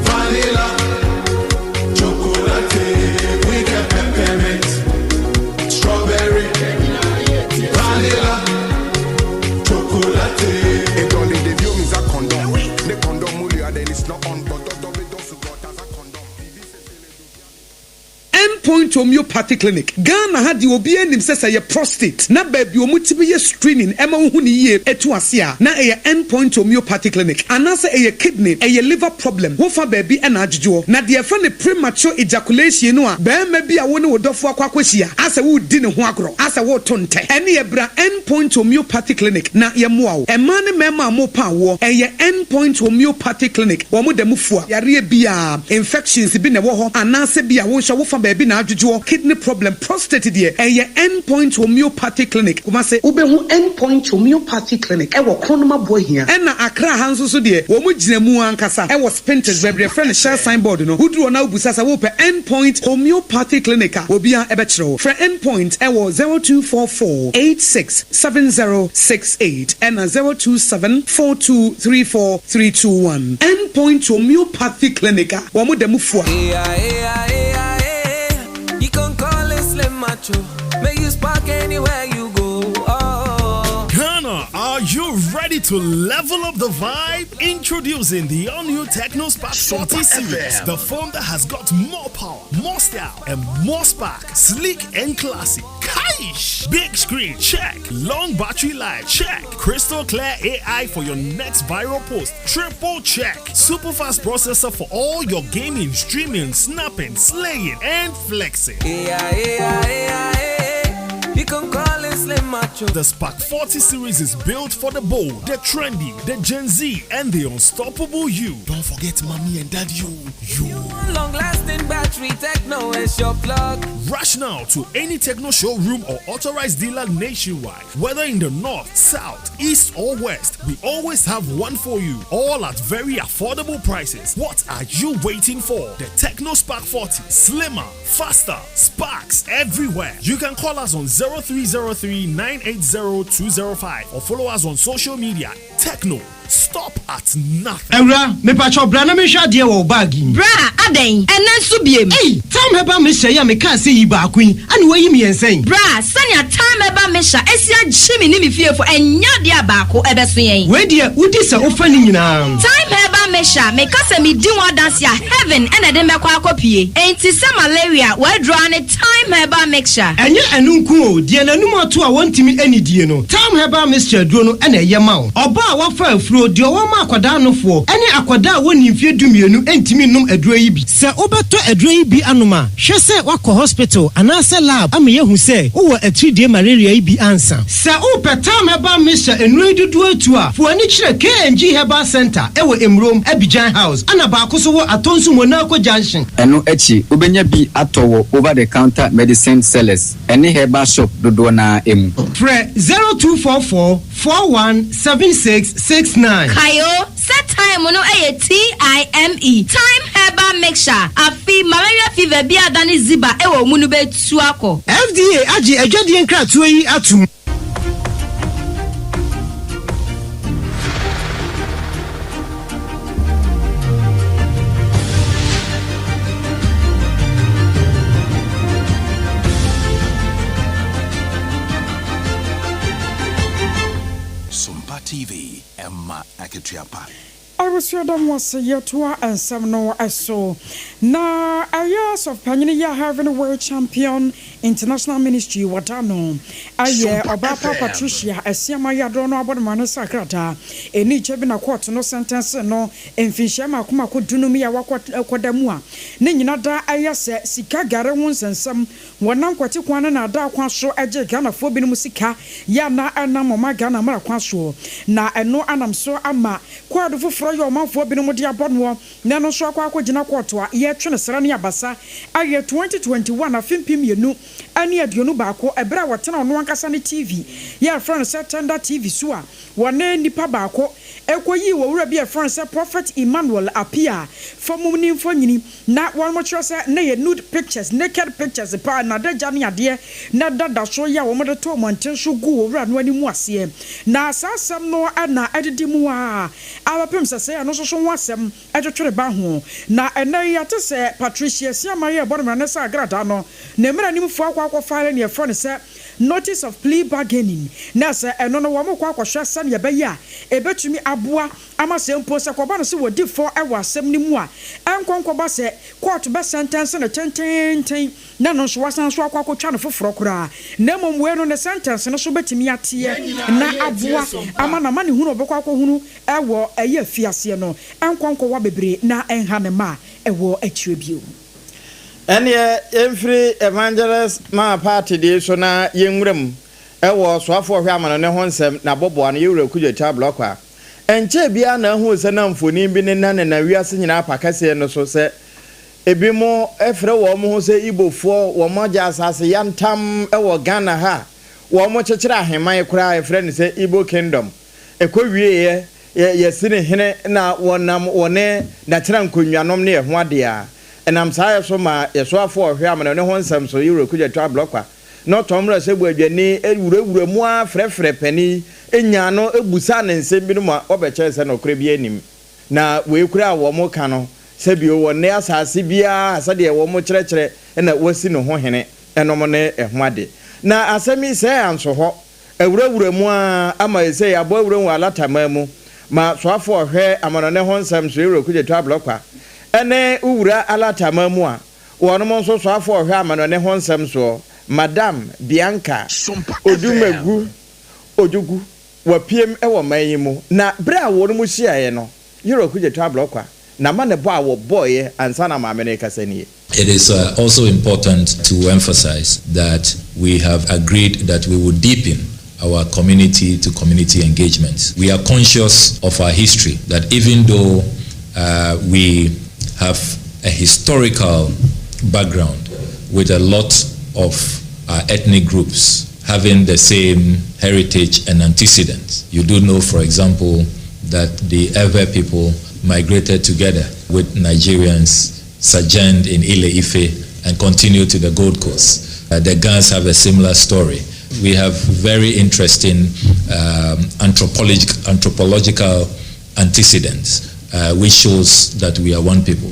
vanilla, chocolate. We got peppermint, strawberry, vanilla, chocolate. It only the view means a condom. The condom mulia then it's not on, but as a condom. Endpoint Homeopathy Clinic, Ghana ha deɛ obiara nim sɛ sɛ ɛyɛ prostate na baabi a wɔtumi yɛ screening ma wohu no yie to ase a, na ɛyɛ Endpoint Homeopathy Clinic. Anaasɛ ɛyɛ kidney, ɛyɛ liver problem, wofa baabi na adwodwoɔ. Na deɛ yɛfrɛ no premature ejaculation no a barima bi a wo ne wo dɔfoɔ akɔ akɔhyia asɛ woredi ne ho agorɔ, asɛ woreto ntɛ, ɛneɛ bra Endpoint Homeopathy Clinic na yɛmmoa wo. Mmaa ne mmarima a morepa awoɔ, ɛyɛ Endpoint Homeopathy Clinic, wɔn da mu fua yareɛ biara. Infections bi na ɛwɔ hɔ anaasɛ bi a wo nso wofa baabi na adwodwoɔ, kidney problem, prostate deɛ, ɛyɛ End Point Homeopathy Clinic, Kumasi. Wobɛhu End Point Homeopathy Clinic wɔ Kronum Aboahia. Ɛna Accra ha nso so deɛ, wɔn gyina mu ankasa wɔ Spintex, baabi a yɛfrɛ no Shell sign board no. Woduru hɔ na wobisa sɛ wopɛ End Point Homeopathy Clinic a, obiara bɛkyerɛ wo. Frɛ End Point wɔ 0244 86 70 68 ɛna 027 42 34 321. End Point Homeopathy Clinic a wɔn da mu fua. You can call it Slim Macho. May you spark anywhere you go. Oh. Ghana, are you ready to level up the vibe? Introducing the all-new Tecno Spark 40 series, the phone that has got more power, more style, and more spark. Sleek and classy. Kaish! Big screen, check. Long battery life, check. Crystal clear AI for your next viral post, triple check. Super fast processor for all your gaming, streaming, snapping, slaying, and flexing. Yeah, yeah, yeah, yeah. You can call it Slim Macho. The Spark 40 series is built for the bold, the trendy, the Gen Z, and the unstoppable you. Don't forget mommy and daddy you. You. Long lasting battery, Tecno is your plug. Rush now to any Tecno showroom or authorized dealer nationwide. Whether in the north, south, east, or west, we always have one for you. All at very affordable prices. What are you waiting for? The Tecno Spark 40. Slimmer, faster, sparks everywhere. You can call us on 0303 980 205 or follow us on social media. Tecno, stop at nothing. Awura, mepakyɛw bra na menhwɛ adeɛ wɔ wo bag yi mu. Bra, adɛn? Ɛnnɛ nso biem? Ei! Thyme Herbal Mixture yi a mekaa sɛ yi baako yi, ɛna woayi mmiɛnsa yi? Bra, sɛnea Thyme Herbal Mixture asi agye me ne me fiefo, ɛnyɛ adeɛ a baako ɛbɛso yɛn. Wei deɛ, wodi sɛ wofa ne nyinaa. Thyme Herbal Mixture, meka sɛ medi ho adanse a, heaven na ɛde me bɛkɔ akɔpue. Enti sɛ malaria, w'aduro ara ne Thyme Herbal Mixture. Ɛnyɛ ɛno nko o, deɛ n'anum ato a wɔntumi nnidie no, Thyme Herbal Mixture aduro no na ɛyɛ ma wo. Ɔbaa a wafa afuro, deɛ ɔwɔ ma akwadaa nofoɔ, ne akwadaa a wɔnnii mfeɛ dumienu ntumi nnom aduro yi bi. Sɛ wobɛtɔ aduro yi bi anom a, hwɛ sɛ woakɔ hospital anaasɛ lab ama yɛahu sɛ wowɔ atiridie malaria yi bi ansa. Sɛ wopɛ Thyme Herbal Mixture nnuro yi dodoɔ atu a, fa w'ani kyerɛ KNG Herbal Centre wɔ Emurom, Abidjan House, ɛna baako nso wɔ Atonsu Monaco Junction. Ɛno akyi, wobɛnya bi atɔ wɔ over-the-counter medicine sellers ne herbal shop dodoɔ no ara mu. Frɛ 0244 41 76 69. Kae o, sɛ thyme no yɛ TIME, Thyme Herbal Mixture, afe malaria fever bi a adane ziba wɔ wo mu no bɛtu akɔ. FDA agye adwadie nkratoɔ yi atom. TV, ɛma akatua pa. Abusua da mo ase yɛtoa nsɛm no so. Na ɛyɛ sɔfopanyin yi a Heaven World Champion International Ministry wɔda no ayɛ Ɔbaa Pa Patricia Asiamah Yiador no abɔ no ma ne nsa krataa ɛni kyɛ bi na kɔɔto no sɛntɛnse no mfinhyia mako mako dunum yi a wakɔ kɔda mu a ne nyina da ɛyɛ sɛ sika gare ho nsɛnsɛm Wɔnam kwati kwan ne naadaa kwan so gye Ghanafoɔ binom sika yɛ a na ɛnam ɔman Ghana mmara kwan soɔ. Na ɛno anam so ama kwaadu foforɔ yɛ ɔmanfoɔ binom de abɔ noɔ na ɛno nso akɔ akɔgyina kɔɔto a yɛretwe no sra ne abasa ayɛ 2021 afe 2021 ɛberɛ a wɔtena ɔno ankasa ne TV yɛ a yɛfrɛ no sɛ Tender TV so a wɔne nipa baako kɔyii owura bi a yɛfrɛ no sɛ Prophet Emmanuel Appiah fam ne mfonini Na wɔn kyerɛ sɛ na yɛ nude pictures, naked pictures paa, n'adagya ne adeɛ na ɛda da so yɛ a wɔn de too mmɔnten so guu owura no anim aseɛ. Na saa asɛm no na ɛdedi mu ara abɛpem sɛsɛɛ ɛno nso so ho asɛm twetwere ba ho. Na ɛnnɛ yi yɛate sɛ Patricia Asiamah yɛ ɛbɔ no mmara sɛ agradaa no ne mmaranimfoɔ akɔ akɔ file nea yɛfrɛ no sɛ Notice of Plea Bargaining na sɛ ɛno no wɔn rekɔ akɔhwɛ sɛnea ɛbɛyɛ a ɛbɛtumi aboa ama sɛ mpo sɛ kɔba no sɛ wɔdi fɔ wɔ asɛm no mu a, ɛnkɔ nkɔba sɛ kɔɔto bɛsɛntɛnse no tenteenten na ɛno nso wɔasan nso akɔ akɔtwa no foforɔ koraa, na mmom wei no ne sɛntɛnse no so bɛtumi ateɛ na aboa ama n'amanehunu a ɔbɛkɔ akɔhunu wɔ ɛyɛ afiaseɛ no nkɔ nkɔwa bebree na ɛnha ne mma a ɛwɔ akyire bio. Ɛnneɛ yɛmfiri Evangelist Maa Party deɛ yi so na yɛnwura mu wɔ Soafoɔ Ɔhwɛ Amanɔne ho nsɛm n'abɔboa no, Yɛwura Kudjo Kyar-Blɔkwa. Ɛnkyɛe biara na ahuu sɛ na mfoni bi nenanenam wiase nyinaa apa kɛseɛ no so sɛ ebinom frɛ wɔn ho sɛ Igbofoɔ, wɔn agye asase yantam wɔ Ghana ha a wɔkyekyere aheman koraa a yɛfrɛ no sɛ Igbo Kingdom. Ɛkɔwieeɛ yɛasi no hene na wɔnam wɔne Nakyera nkonnwanom ne ɛho adeɛ a ɛnam saa yɛ so maa yɛsoafoɔ a ɔhwɛ amanɔne ho nsɛm so, Yewura Kudjoe Ablɔkwa, Na ɔtɔn mmra sɛ buadwani wurawura mu ara frɛfrɛ panin yi nyaa no busaa no nsɛm binom a ɔbɛkyerɛɛ sɛ nɔkorɛ biara nnim. Na wei koraa a wɔka no sɛ bio wɔ nnɛ asase biara a sɛdeɛ wɔkyerɛkyerɛ na wɔasi ne ho hene nom ne ɛho ade. Na asɛm yi sɛɛ anso hɔ awurawura mu ara ama ɛsei abɔ awuram wɔ Alata man mu ma soafoɔ a ɔhwɛ amanɔne ho nsɛm so Yewura Okudzeto Ablɔkwa ne wura Alata man mu a Wɔnom nso soafoɔ a ɔhwɛ amanɔne ho nsɛm soɔ, Madam Bianca Odumegwu Ojukwu, wapiem wɔ man yi mu. Na berɛ a wɔnom hyiaeɛ no, Yoro Okudzeto Ablɔkwa, n'amanebɔ a wɔbɔeɛ ansa na maame no rekasa nie. It is also important to emphasize that we have agreed that we will deepen our community to community engagement. We are conscious of our history, that even though uh, we have a historical background with a lot of our ethnic groups having the same heritage and antecedents. You do know, for example, that the Ewe people migrated together with Nigerians, sojourned in Ile Ife, and continued to the Gold Coast. Uh, the Gans have a similar story. We have very interesting um, anthropolog- anthropological antecedents, uh, which shows that we are one people.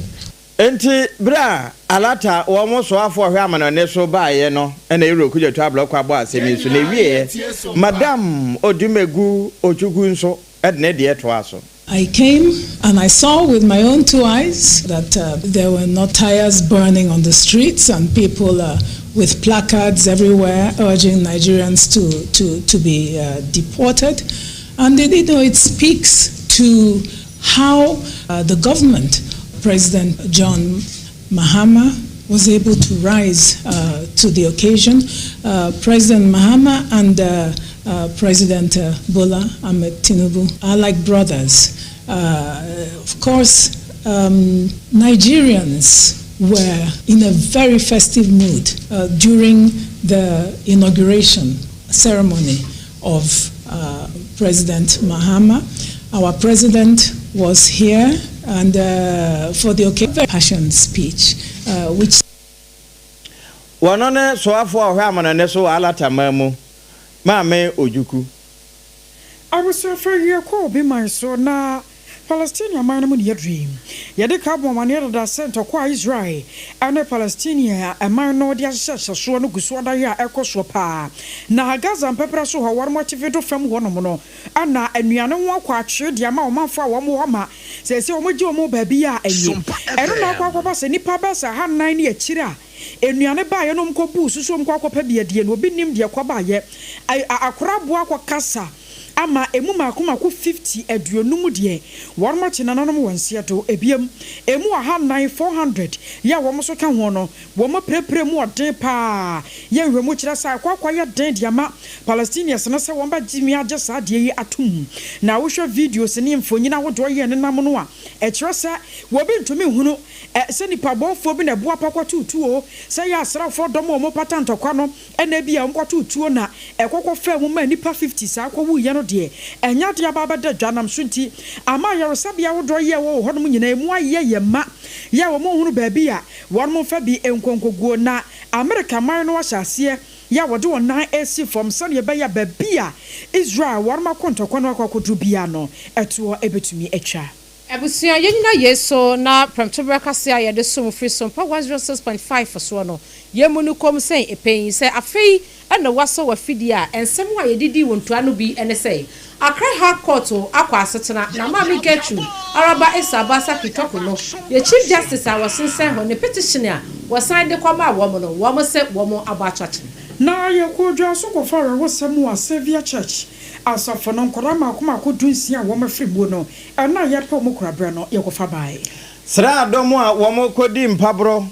Enti berɛ a Alata, wɔn soafoɔ a ɔhwɛ amanɔne so baeɛ no na Yewura Okudzeto Ablɔkwa bɔɔ asɛm yi so na ɛwieɛ, Madam Odumegu Ojukwu nso de ne deɛ toaa so. I came and I saw with my own two eyes that uh, there were not tires burning on the streets and people uh, with placards everywhere urging Nigerians to, to, to be uh, deported. And you know, it speaks to how uh, the government, President John Mahama, was able to rise uh, to the occasion. Uh, President Mahama and uh, uh, President uh, Bola Ahmed Tinubu are like brothers. of course, um, Nigerians were in a very festive mood during the inauguration ceremony of President Mahama. Our president was here and uh, for the occasion, passion speech, uh, which Wɔno ne soafoɔ a ɔhwɛ amanɔne so wɔ Alata man mu, Maame Ojukwu. Abusuafo yi kɔ obi man so na Palestine man no mu ne yɛduru yi. Yɛde ka bɔ amanneɛ dada sɛ ntɔkwa a Israel ne Palestine man no de ahyehyɛ hyɛsoɔ no gu so ada yɛ a ɛrekɔ soɔ paa. Na Gaza mpɛprɛ so hɔ, wɔn atifi do fam hɔnom no, na nnuane ho akɔ atwee de ama ɔmanfoɔ a wɔn wɔ hɔ ma seesei wɔgye wɔn baabi a enye. Ɛno na akɔ akɔba sɛ nnipa bɛyɛ sɛ ahannan ne akyire a nnuane baeɛ no wɔkɔbuu so sɛ wɔkɔ akɔpɛ bi adie no, obi nnim deɛ ɛkɔbaeɛ. Akora aboa akɔkasa ama emu mmaako mmaako 50, 50 deɛ, wɔn akye nananom wɔ nseɛ do. Ebiem, emu 400, 400, yɛ a wɔn nso ka ho no, wɔn apirapira mu ɔden paa. Yɛ nhwɛmu kyerɛ sɛ akɔ akɔyɛ den de ama Palestinians no sɛ wɔbɛtumi agye saa adeɛ yi atom. Na wohwɛ videos ne mfonyin ahodoɔ yɛ nenam no a, ɛkyerɛ sɛ wɔbi ntumi nhunu sɛ nipa bɔnfoɔ bi na ɛboa pa kɔtoo tuo, sɛ ɛyɛ asraafoɔ dɔm a wɔpata ntɔkwa no na ebia wɔkɔtoo tuo na ɛkɔkɔ faa mu maa nnipa 50 saa kɔwuiɛ no deɛ, ɛnyɛ adeɛ aba abɛda dwa nam so nti ama ayaresabea ahodoɔ yɛ ɛwɔ hɔnom nyinaa emu ayɛ yɛ ma yɛ a wɔnhunu baabi a wɔmfa bi nkɔ nkɔguo. Na Amerika man no ahyɛ aseɛ yɛ a wɔde wɔn nan resi fam sɛdeɛ ɛbɛyɛ a baabi a Israel wɔn ako ntɔkwa no akɔ akɔduru biara no ɛtoɔ bɛtumi atwa. Abusua, yɛnyina yei so na prɛmtoberɛ kaseɛ a yɛde som firi Sompa 106.5 soɔ no, yɛmmu no komm sɛn ɛpɛn yi sɛ afei na woasɔ w'afidie a nsɛm a yɛde dii wo ntoa no bi ne sɛ, Accra High Court akɔ asetena na Maame Gertrude Araba Esaaba Sackey Torkornoo yɛ Chief Justice a wɔsensɛn hɔ ne petition a wɔsan de kɔmaa wɔn no, wɔn se wɔn abɔ ato akyene. Na yɛkɔɔ dwa so kɔfaa awerɛhosɛm wɔ Saviour Church asafo no nkwadaa mmaako mmaako dunsia a wɔafiri muo no, ɛno a yɛrepɛ wɔn kuraberɛ no, yɛkɔfa baeɛ. Sraadɔm a wɔrekɔdi mpaborɔ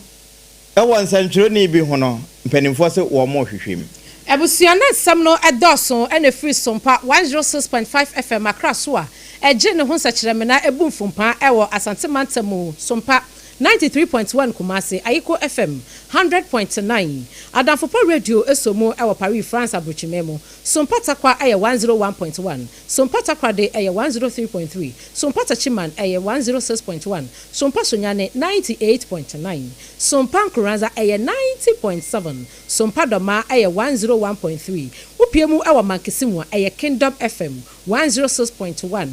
wɔ nsɛntwerɛni bi ho no, mpanimfoɔ se wɔrehwehwɛ mu. Abusua no nsɛm no dɔɔso na ɛfiri Sompa 106.5 FM Accra so a ɛgye ne ho nsɛkyerɛmena bu mfumpaa wɔ Asante Mantam mu, Sompa 93.1 Kumasi, Ayiko FM 100.9, Adamfo Pa Radio sɔ mu wɔ Paris, France abrokyiman mu, Sompa Tarkwa yɛ 101.1, Sompa Takoradi yɛ 103.3, Sompa Techiman yɛ 106.1, Sompa Sunyani 98.9, Sompa Nkoranza yɛ 90.7, Sompa Dormaa yɛ 101.3. Wopue mu wɔ Mankessim mu a, ɛyɛ Kingdom FM 106.1.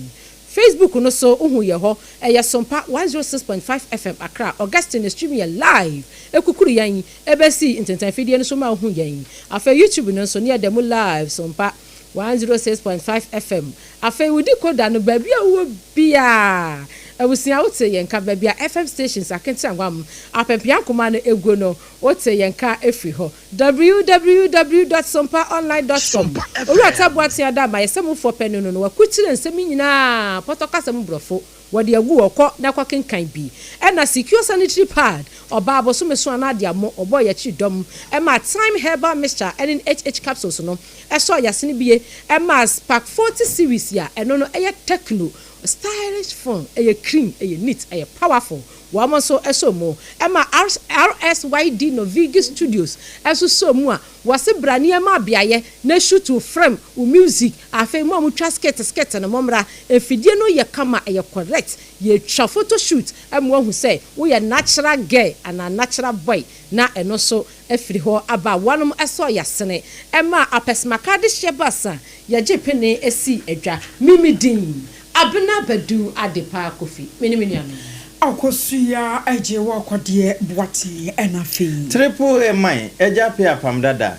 Facebook no so wohu yɛ hɔ, ɛyɛ Sompa 106.5 FM Accra. Augustine stream yɛ live ekukuru yɛn ebesi ntentan fidie no so ma wohu yɛn. Afei YouTube no nso ne yɛda mu live Sompa 106.5 FM. Afei wo decoder no baabi a wowɔ biara abusua wote yɛn nka baabi a FM stations akenteanwam apɛmpea nkoma no eguo no wote yɛn nka efiri hɔ. Www dot sompaonline dot com Owura Taboa Tea da ama yɛ sɛ mufoɔ pɛ no no no wakukyire nsɛm yi nyinaa pɔtɔ kasa mu brɔfo wɔde agu hɔ kɔ na kɔ kenkan bi ɛna secure sanitary pad ɔbaa bosome so anaa de amo ɔbɔɔ yɛakyiri dɔm ɛmaa thyme herbal mixture ɛne HH capsules no ɛsɔɔ yasene bie ɛmaa spark 40 series a ɛno no ɛyɛ techno stylish phone ɛyɛ clean ɛyɛ neat ɛyɛ powerful Wɔn nso sɔ mu. Ɛma RSYD Novigi Studios nso sɔ mu a wɔse bra nneɛma beaeɛ na shoot wo film, wo music, afei mo a motwa skit skit no mommra, mfidie no yɛ kama ɛyɛ correct, yɛtwa photo shoot ma woahu sɛ woyɛ natural girl anaa natural boy na ɛno nso afiri hɔ aba a wɔnom sɔɔ yɛasene ɛmaa apɛsmaka adehyeɛ baasa yɛgye pene sii adwa. Mimi din. Abena Badu Adepa Kofi, me ne me nuanom. Akosua agye wo akɔdeɛ Boateng ɛna afei. Triple A man agya pe apam dada.